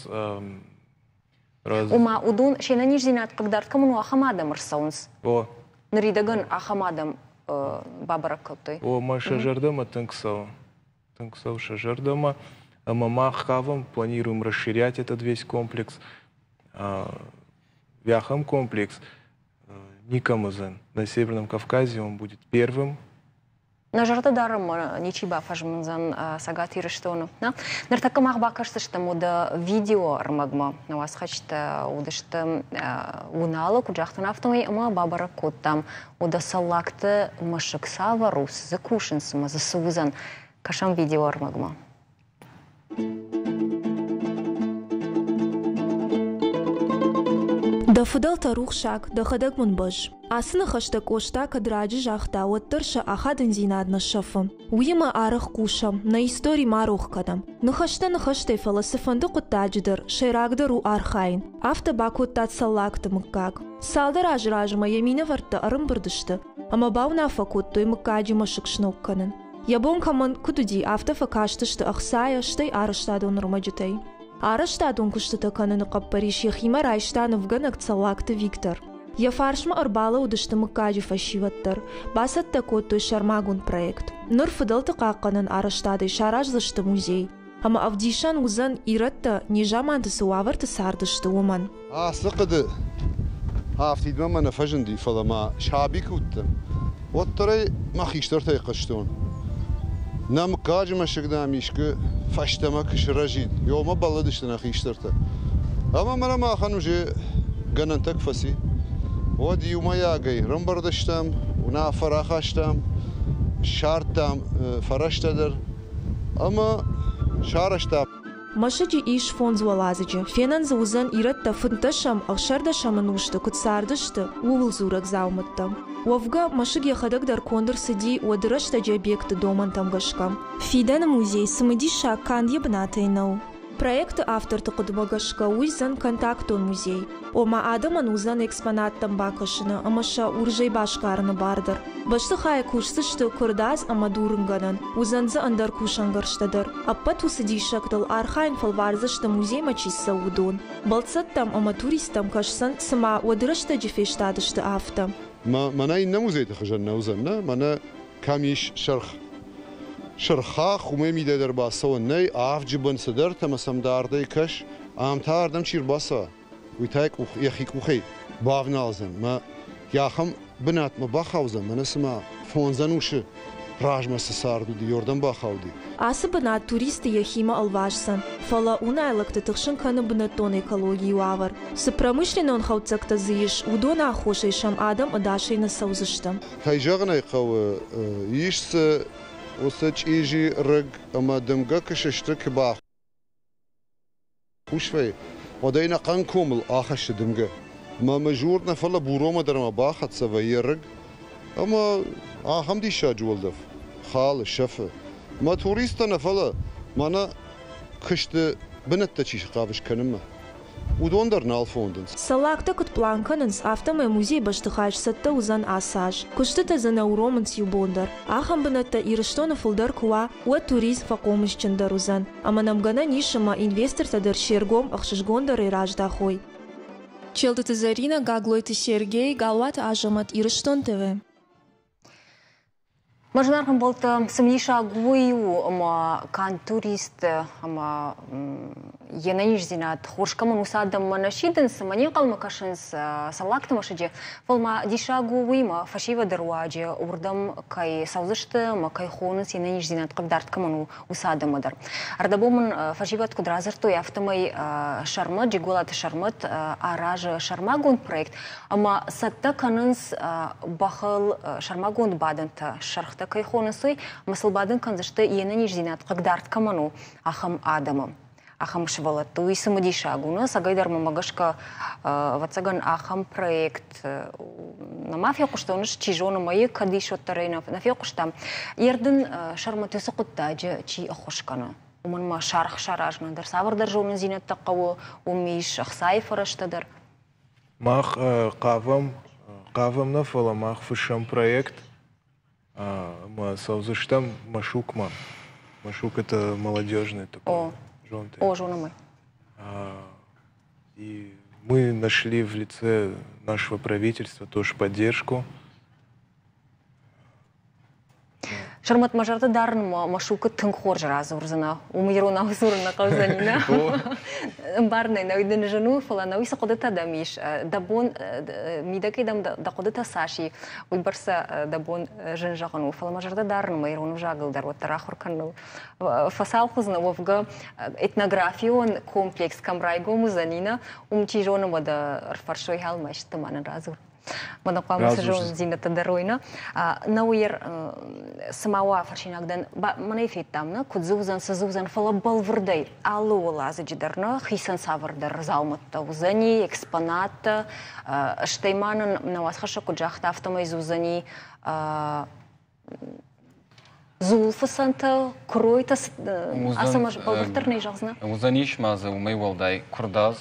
Ома уыдон се нӕниздзинад хъыгдард кӕмӕн у, ахӕм адӕм ӕрцӕуынц? О. Ныридӕгӕн ахӕм адӕм бабӕрӕг кодтой? О, мӕ сӕ зӕрдӕмӕ тынг цӕуы. Тынг цӕуы сӕ зӕрдӕмӕ. Ӕмӕ мах хъавӕм, планируем расширять этот весь комплекс. Вяхам комплекс никому уыдзӕн. На Северном Кавказе он будет первым. Нӕ зӕрдӕ дарӕм, ничи бафӕзмындзӕн Цӕгат Ирыстоны. Ныртӕккӕ мах бакӕсдзыстӕм уыд видеоӕрмӕгмӕ. Нӕ уацхӕсджытӕ уыдысты Уыналы, куыд загътон, афтӕмӕй ӕмӕ бабӕрӕг кодтам, уыдӕ Цӕллагты мӕсыг цавӕр у, цы дзы кусынц ӕмӕ дзы цы уыдзӕн. Кӕсӕм видеоӕрмӕгмӕ. Дӕ фыдӕлтӕ рухсаг, дӕхӕдӕг мын бӕзз. Ацы ныхӕстӕ Къоста кӕд раджы загъта, уӕддӕр сӕ ахадындзинад нӕ сӕфы. Уыимӕ арӕх хъусӕм, нӕ истори ма рох кӕнӕм. Ныхӕстӕ ныхӕстӕй, фӕлӕ цыфӕнды хъуыддаджы дӕр сӕйрагдӕр у архайын. Афтӕ бакодта Цӕллагты мыггаг. Цалдӕр азы размӕ йӕ минӕвӕрттӕ ӕрӕмбырд сты ӕмӕ бауынаффӕ кодтой мыггаджы мӕсыг сног кӕнын. Йӕ бон кӕмӕн куыд уыди, афтӕ фӕкастысты ӕхцайӕ, стӕй арӕзтадон ӕрмӕджытӕй. Арӕзтадон куыстытӕ кӕныны хъӕппӕрис йӕхимӕ райста нывгӕнӕг Цӕллагты Виктор. Йӕ фарсмӕ ӕрбалӕудысты мыггаджы фӕсивӕд дӕр, бацӕттӕ кодтой сӕрмагонд проект. Ныр фыдӕлты хъахъхъӕнӕн арӕзтадӕй сараздзысты музей, ӕмӕ ӕвдисӕн уыдзӕн, ирӕттӕ незаманты цы уавӕрты цардысты, уымӕн. Ацы хъуыды афтидмӕ мӕ нӕ фӕзынди, фӕлӕ ма саби куы уыдтӕн, уӕддӕр ӕй мӕ хистӕртӕй хъуыстон. Нӕ мыггаджы мӕсыг, дам, искуы фӕстӕмӕ куы сырӕзид, ёмӕ бӕллыдысты нӕ хистӕртӕ. Ӕмӕ мӕнӕ махӕн уже гӕнӕнтӕ куы фӕци. Уӕд иумӕйагӕй рымбырд стӕм, уынаффӕ рахастам, ссардтам фӕрӕзтӕ дӕр ӕмӕ сарӕзтам. Мӕсыджы ис фондз уӕладзыджы. Фенӕн дзы уыдзӕн ирӕттӕ фынддӕсӕм, ӕхсӕрдӕсӕм ӕнусты куыд цардысты, ууыл дзурӕг дзаумӕттӕ. Уӕвгӕ, мӕсыг йӕхӕдӕг дӕр конд ӕрцыди уӕды рӕстӕджы объекты домӕнтӕм гӕсгӕ. Фидӕны музей цымыдисаг канд йӕ бынатӕй нӕу. Проекты авторты хъуыдымӕ гӕсгӕ уый уыдзӕн контактон музей, ома адӕмӕн уыдзӕн экспонаттӕм бакӕсыны ӕмӕ сӕ уырзӕй басгарыны бар дӕр. Бӕстыхайы кусдзысты куырдадз ӕмӕ дурынгӕнӕн, уыдзӕн дзы ӕндӕр кусӕнгӕрзтӕ дӕр. Ӕппӕт уыцы диссӕгтыл архайын фӕлвардзысты музеймӕ чи цӕуы, уыдон. Бӕлццӕттӕм ӕмӕ туристтӕм кӕсдзӕн, цыма уӕды рӕстӕджы фестадысты, афтӕ. Мӕнӕ иннӕ музейты хуызӕн нӕ уыдзӕн, нӕ? Мӕнӕ кӕм ис сырх сырхах, уымӕй мидӕгдӕр бацӕуӕн нӕй, авджы бын цыдӕртӕ ӕмӕ сӕм дардӕй кӕс, ам та ардӕм чи рбацӕуа, уый та йӕхи къухӕй бавналдзӕн мӕ йӕ ахӕм бынатмӕ бахаудзӕн, мӕнӕ цыма фондз ӕнусы размӕ цы цард уыди, уырдӕм бахауди. Ацы бынат туристты йӕхимӕ ӕлвасдзӕн, фӕлӕ унайлӕгты тыхсын кӕны бынӕттон экологийы уавӕр. Цы промышленнон хӕлддзӕгтӕ дзы ис, уыдоны аххосӕй сӕм адӕм ӕдасӕй нӕ цӕудзысты. Кӕй зӕгъын ӕй хъӕуы, ис дзы уыцы чъизи рыг ӕмӕ дымгӕ куы сысты, куы бахус вӕййы, уӕд ӕй ӕнӕхъӕн комыл ахӕссы дымгӕ. Ӕмӕ мызур нӕ, фӕлӕ Буромӕ дӕр ма бахӕццӕ вӕййы рыг ӕмӕ ахӕм диссаджы уӕлдӕф халы, сӕфы. Мӕ туристтӕ нӕ, фӕлӕ мӕнӕ куысты бынӕттӕ чи схъавыс кӕнынмӕ, уыдон дӕр нал фӕуындынц. Цӕллагтӕ куыд пълан кӕнынц, афтӕмӕй музейы бӕстыхай сцӕттӕ уыдзӕн ацы аз. Куыстытӕ дзы нӕ уромынц иу бон дӕр. Ахӕм бынӕттӕ Ирыстоны фылдӕр куы уа, уӕд туризм фӕхъомысджындӕр уыдзӕн, ӕмӕ нӕм гӕнӕн ис ӕмӕ инвестортӕ дӕр се ргом ӕхсызгондӕрӕй раздахой. Челдыты Зӕринӕ, Гаглойты Сергей, Галуаты Азӕмӕт, Ирыстон ТВ. Мӕ зынаргъ ӕмбӕлттӕ, цымыдисаг уый у, ӕмӕ канд туристты ӕмӕ йе нӕниздзинад хорз кӕмӕн уыцы адӕммӕ нӕ сидынц ӕмӕ не нхъӕлмӕ кӕсынц Цӕллагты мӕсыджы, фӕлӕ ма диссаг у уый, ӕмӕ фӕсивӕды руаджы уырдӕм кӕй цӕудзысты ӕмӕ кӕй хонынц, йе нӕниздзинад хъыгдард кӕмӕн у, уыцы адӕммӕ дӕр. Ӕрдӕбон мын фӕсивӕд куыд радзырдтой, афтӕмӕй Сӕрмӕт, Джиголаты Сӕрмӕт аразы сӕрмагонд проект ӕмӕ цӕттӕ кӕнынц бӕхыл сӕрмагонд бадӕнтӕ, сӕргътӕ кӕй хонынц, уый, ӕмӕ сыл бадын кӕндзысты, йе нӕниздзинад хъыгдард кӕмӕн у, ахӕм адӕмы ахӕм сывӕллӕтты. Уый цымыдисаг у, нӕ? Цӕгӕйдӕр мӕмӕ гӕсгӕ, ӕвӕццӕгӕн, ахӕм проект нӕма фехъуыстон, чи зоны, мӕйы кӕд ис, уӕддӕр ӕй нӕ фехъуыстам. Йе рдын сӕрмӕт уыцы хъуыддаджы чи ӕххуыс кӕны? Уымӕн ма саргъ саразынӕн дӕр цавӕрдӕр зонындзинӕдтӕ хъӕуы, уым ис ӕхцайы фӕрӕзтӕ дӕр. Мах хъавӕм, хъавӕм нӕ, фӕлӕ мах фыссӕм проект ӕмӕ цӕудзыстӕм Машукмӕ. Машук это молодежный такой. О, зонӕм. И мы нашли в лице нашего правительства тоже поддержку. Сӕрмӕт, мӕ зӕрдӕ дарын Машукы тынг хорз радзурдзынӕ. Уым иронау дзурын нӕ хъӕудзӕни, нӕ? Ӕмбарынӕй нӕ дын зын у, фӕлӕ нӕ уый цы хъуыдытӕ дӕм ис, дӕ бон мидӕгӕй дӕм дӕ хъуыдытӕ цас и, уыйбӕрц дӕ бон зын зӕгъын у. Фӕлӕ мӕ зӕрдӕ дарын мӕ ирон ӕвзагыл дӕр уӕддӕр ахуыр кӕныныл. Фӕцалх уыдзынӕ, уӕвгӕ этнографион комплекс кӕм райгом уыдзӕни, нӕ, уым чи зоны, уӕдӕ ӕрфӕрсой хӕлмӕсты ма нын радзур. Мӕнӕ хъуамӕ цы зонддзинӕдтӕ дӕр уой, нӕ? Науйер цыма уа фӕрсинаг дӕн, мӕнӕй федтам, нӕ, куыд дзы уыдзӕн, цы дзы уыдзӕн, фӕлӕ бӕлвырдӕй алы уӕладзыджы дӕр, нӕ, хицӕн цавӕрдӕр дзаумӕттӕ уыдзӕни, экспонаттӕ, стӕй ма нын нӕ уацхӕссӕг куыд загъта, афтӕмӕй дзы уыдзӕни дзулфыцӕнтӕ, куыройтӕ, ацӕмӕз бӕлвырддӕр нӕ зӕгъдзынӕ? Уыдзӕнис ма дзы уымӕй уӕлдай куырдадз,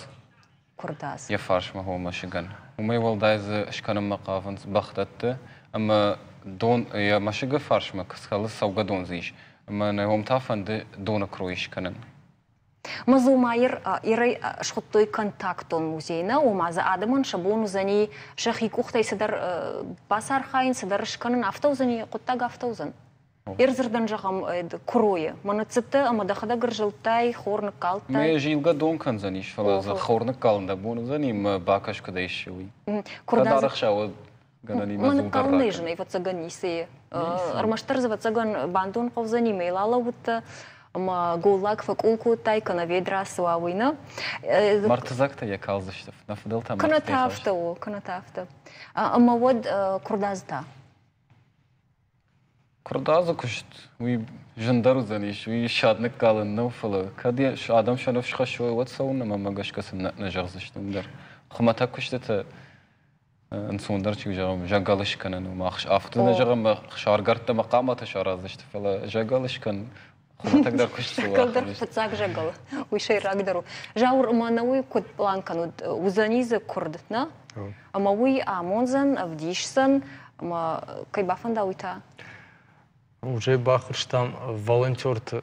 куырдадз. Йӕ фарсмӕ мӕсыгӕн. Уымӕй уӕлдай дзы скӕнынмӕ хъавынц бӕхдӕтты ӕмӕ дон йӕ мӕсыгы фарсмӕ схӕлы цӕугӕдон дзы ис ӕмӕ нӕ уым та фӕнды доны крой скӕнын. Мазумайыр Ирӕй схуыдтой контактон музей, нӕ, ома дзы адӕмӕн сӕ бон уыдзӕни сӕхи къухтӕй цыдӕр бацархайын, цыдӕр скӕнын, афтӕ уыдзӕни, хъуыддаг афтӕ уыдзӕн. Ӕрдзырдӕн зӕгъӕм, куыройы. Мӕнӕ цыдтӕ ӕмӕ дӕхӕдӕг ӕрзылдтай, хор ныккалдтай. Мӕ зилгӕ дон кӕндзӕнис, фӕлӕ дзы хор ныккалын дӕ бон уыдзӕни, мӕ бакӕс куыдӕй сси, уый. Кӕд арӕхса, уӕд гӕнӕнимӕ дзул дӕр ракӕн. Зын, ӕвӕццӕгӕн, ницы. Ӕрмӕстдӕр дзы, ӕвӕццӕгӕн, бандон хъӕудзӕни, мӕ йыл алӕууыдтӕ. Ӕмӕ голлаг фӕкъул кодтай, кӕнӕ ведра цы уа, уый нӕ. Мӕрддзӕгтӕ йӕ калдзысты, нӕ фыдӕлтӕ Кӕнӕ та афтӕ у, кӕнӕ та афтӕ. Ӕмӕ уӕд куырдадзы та? Куырдадзы куыст уый зындӕр уыдзӕнис, уый ссад ныккалын нӕу, фӕлӕ кӕд адӕм сӕ ныфс хӕссой, уӕд цӕуын ӕмӕ мӕ гӕсгӕ сын нӕ зӕгъдзысты уым дӕр. Хуымӕтӕг куыстытӕ ӕнцондӕр чи у, зӕгъӕм, зӕгӕл скӕнын у. Мах афтӕ нӕ зӕгъӕм, хсаргӕрдтӕ ӕмӕ хъаматӕ сараздзысты, фӕлӕ зӕгӕл скӕн хуымӕтӕгдӕр куыст цы у. Зӕгӕл дӕр фыццаг зӕгӕл, уый сӕйрагдӕр у. Зауыр, ӕмӕ нӕ уый куыд пълан кӕнут? Уыдзӕни дзы куырд, нӕ? Ӕмӕ уый амондзӕн, ӕвдисдзӕн, ӕмӕ кӕй бафӕнда, уый та? Уже баххуырстам волонтерты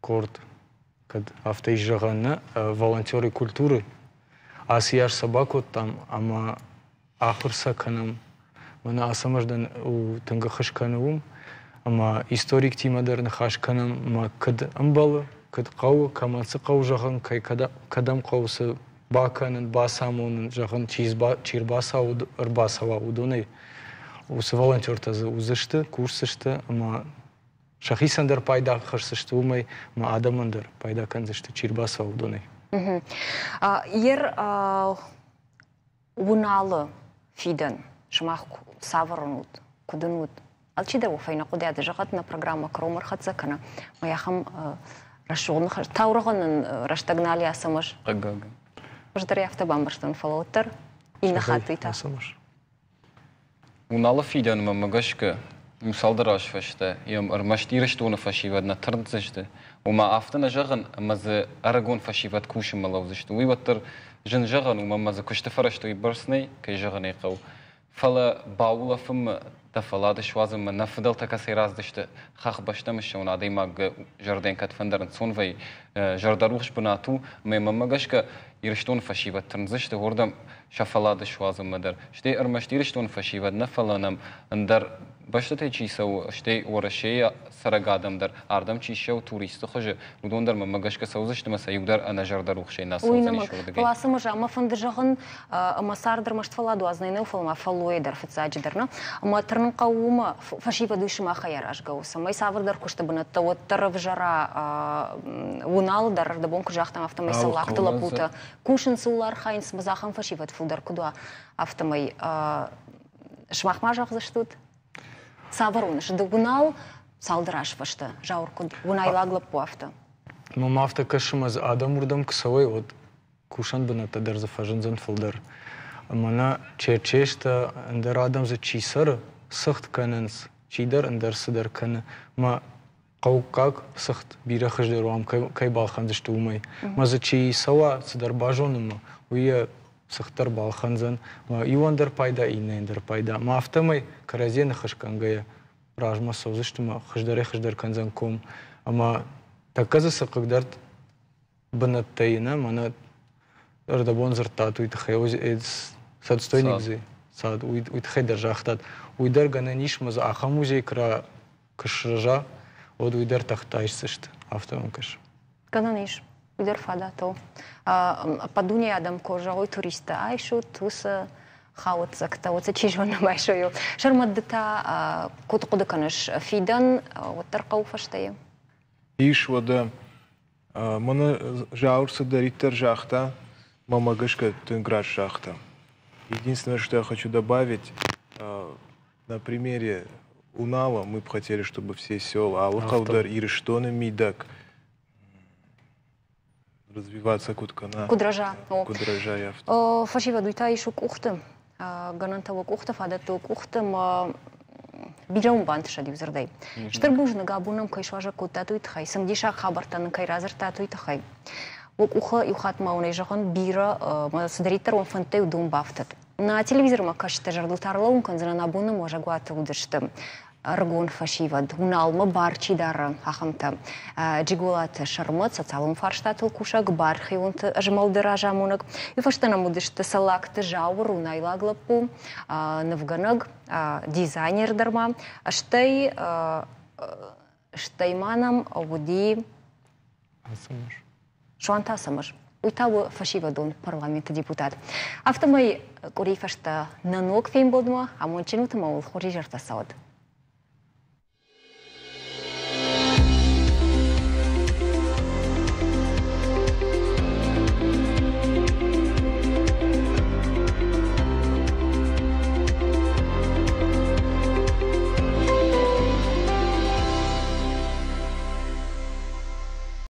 къорд, кӕд афтӕ ис зӕгъӕн, нӕ волонтеры культуры. Ацы аз сӕ бакодтам ӕмӕ ахуыр сӕ кӕнӕм. Мӕнӕ Ацӕмӕздӕн тынг ӕххуыс кӕны уым. Ӕмӕ историктимӕ дӕр ныхас кӕнӕм, ӕмӕ куыд ӕмбӕлы, куыд хъӕуы, кӕмӕн цы хъӕуы зӕгъын, кӕй кӕдӕм хъӕуы цы бакӕнын, бацамонын, зӕгъын, чи ӕрбацӕуа, уыдонӕй. Уыцы волонтертӕ дзы уыдзысты, кусдзысты ӕмӕ сӕхицӕн дӕр пайда хӕсдзысты уымӕй, ӕмӕ адӕмӕн дӕр пайда кӕндзысты, чи рбацӕуа, уыдонӕй. Ер Уыналы фидӕн сымах цавӕр уынут, куыд уынут? Алчидӕр уӕ фӕйнӕ хъуыдыйады зӕгъӕд, нӕ программӕ кӕронмӕ ӕрхӕццӕ кӕны. Мӕ ахӕм рӕсугъд ныхас таурӕгъӕн нын рӕстӕг нал и Ацӕмӕз. Хъыгагӕн. Хуыздӕр афтӕ бамбӕрстон, фӕлӕ уӕддӕр иннӕ хатт уый та. Уыналы фидӕнмӕ мӕ гӕсгӕ, иу цалдӕр аз фӕстӕ йӕм ӕрмӕст Ирыстоны фӕсивӕд нӕ тырндзысты, ома афтӕ нӕ зӕгъын, ӕмӕ дзы ӕрыгон фӕсивӕд кусынмӕ лӕудзысты. Уый уӕддӕр зын зӕгъӕн у, ӕмӕ дзы куысты фӕрӕзтӕ уыйбӕрц нӕй, кӕй зӕгъын ӕй хъӕуы. Фӕлӕ баулӕфынмӕ, дӕ фӕллад суадзынмӕ нӕ фыдӕлтӕ кӕцӕй рацыдысты, хӕхбӕстӕм ссӕуын адӕймагы зӕрдӕйӕн кӕдфӕндӕр ӕнцон вӕййы, зӕрдӕрухс бынат у, ӕмӕ мӕнмӕ гӕсгӕ Ирыстоны фӕсивӕд тырндзысты уырдӕм сӕ фӕллад суадзынмӕ дӕр. Стӕй ӕрмӕст Ирыстоны фӕсивӕд нӕ, фӕлӕ нӕм ӕндӕр бӕстӕтӕй чи цӕуы, стӕй Уӕрӕсейы цӕрӕг адӕм дӕр, ардӕм чи ссӕуы туристты хуызы, уыдон дӕр мӕнмӕ гӕсгӕ цӕудзысты ӕмӕ сӕ иу дӕр ӕнӕзӕрдӕрухсӕй нӕ цӕудзӕнис уырдыгӕй. Фӕлӕ ацы мӕ фӕнды зӕгъын, ӕмӕ цард ӕрмӕст фӕлладуадзынӕй нӕу, фӕлӕ ма фӕллойӕ дӕр фыццаджыдӕр нӕ. Ӕмӕ тырнын хъӕуы уымӕ, фӕсивӕд уый сымахӕй аразгӕ у, цӕмӕй цавӕрдӕр куысты бынӕттӕ уӕддӕр ӕвзӕра Уыналы дӕр ӕрдӕбон куы загътам, афтӕмӕй Цӕллагты лӕппутӕ кусынц, ууыл архайынц, ӕмӕ ахӕм фӕсивӕд фылдӕр куыд уа, афтӕмӕй сымах ма зӕгъдзыстут, цавӕр уыныс ды Уынал цалдӕр аз фӕстӕ, Зауыр куыд уынайлаг лӕппу, афтӕ? Мӕм афтӕ кӕсы, ӕмӕ дзы адӕм уырдӕм куы цӕуой, уӕд кусӕн бынӕттӕ дӕр дзы фӕзындзӕн фылдӕр. Мӕнӕ Черчестӕ, ӕндӕр адӕм дзы чи цӕры, цыхт кӕнынц, чидӕр ӕндӕр цыдӕр кӕны. Мӕ хъӕуккаг цыхт бирӕ хуыздӕр у ам кӕй балхӕндзысты, уымӕй. Мӕ дзы чи цӕуа цыдӕр базонынмӕ, уый йӕ цыхт дӕр балхӕндзӕн. Мӕ иуӕн дӕр пайда, иннӕйӕн дӕр пайда. Мӕ афтӕмӕй кӕрӕдзийӕ ныхасгӕнгӕйӕ размӕ цӕудзысты мӕ хуыздӕрӕй-хуыздӕр кӕндзӕн ком. Ӕмӕ тӕккӕ дзы цы хъыгдард бынӕттӕй нӕ, мӕнӕ ӕрдӕбон дзырдтат уый тыххӕй, садстойник дзы цад, уый тыххӕй дӕр загътат. Уый дӕр гӕнӕн ис, ӕмӕ дзы ахӕм музей куы сырӕза, уӕд уый дӕр тӕхтӕ айсдзысты, афтӕ мӕм кӕсы. Гӕнӕн ис, уый дӕр фадат у. Ӕппӕт дунейы адӕм куы зӕгъой, туристтӕ айсут, уыцы хауӕццӕгтӕ, уыцы чи зоны байсой. Сӕрмӕт, ды та куыд хъуыды кӕныс, фидӕн уӕддӕр хъӕуы фӕстӕйы? Ис, уӕдӕ Мӕнӕ Зауыр цыдӕриддӕр загъта, мӕмӕ гӕсгӕ тынг раст загъта. Единственное, что я хочу добавить, на примере Унала мы бы хотели, чтобы все села алы хъӕу дӕр Ирыстоны мидӕг развиваться куыд кӕна. Куыд рӕза. Куыд рӕза, афтӕ. Фӕсивӕд, уый та ис у къухты. Гӕнӕнтӕ уӕ къухты, фадӕттӕ уӕ къухты ӕмӕ бирӕ уын бантысӕд иу дзырдӕй. Стыр бузныг, абон нӕм кӕй суазӕг кодтат, уый тыххӕй, цымыдисаг хабӕрттӕ нын кӕй радзырдтат, уый тыххӕй. Уӕ къухы иу хатт ма уын ӕй зӕгъын, бирӕ цыдӕриддӕр уӕм фӕндтӕй уыдон бафтыд. Нӕ телевизормӕ кӕсджытӕ зӕрдыл та ӕрлӕууын кӕндзынӕн, абон нӕм уазӕгуаты уыдысты ӕрыгон фӕсивӕд, Уыналмӕ бар чи дары, ахӕмтӕ. Джиголаты Сӕрмӕт, социалон фарстатыл кусӕг, бархионты змӕлды разамонӕг. Уый фӕстӕ нӕм уыдысты Цӕллагты Зауыр, унайлаг лӕппу, нывгӕнӕг, дизайнер дӕр ма, стӕй стӕй ма нӕм уыди Суанты Ацӕмӕз. Уый та у фӕсивӕдон парламенты депутат. Афтӕмӕй къуырийы фӕстӕ нӕ ног фембӕлдмӕ амондджын ут ӕмӕ уыл хорз изӕртӕ цӕуӕд.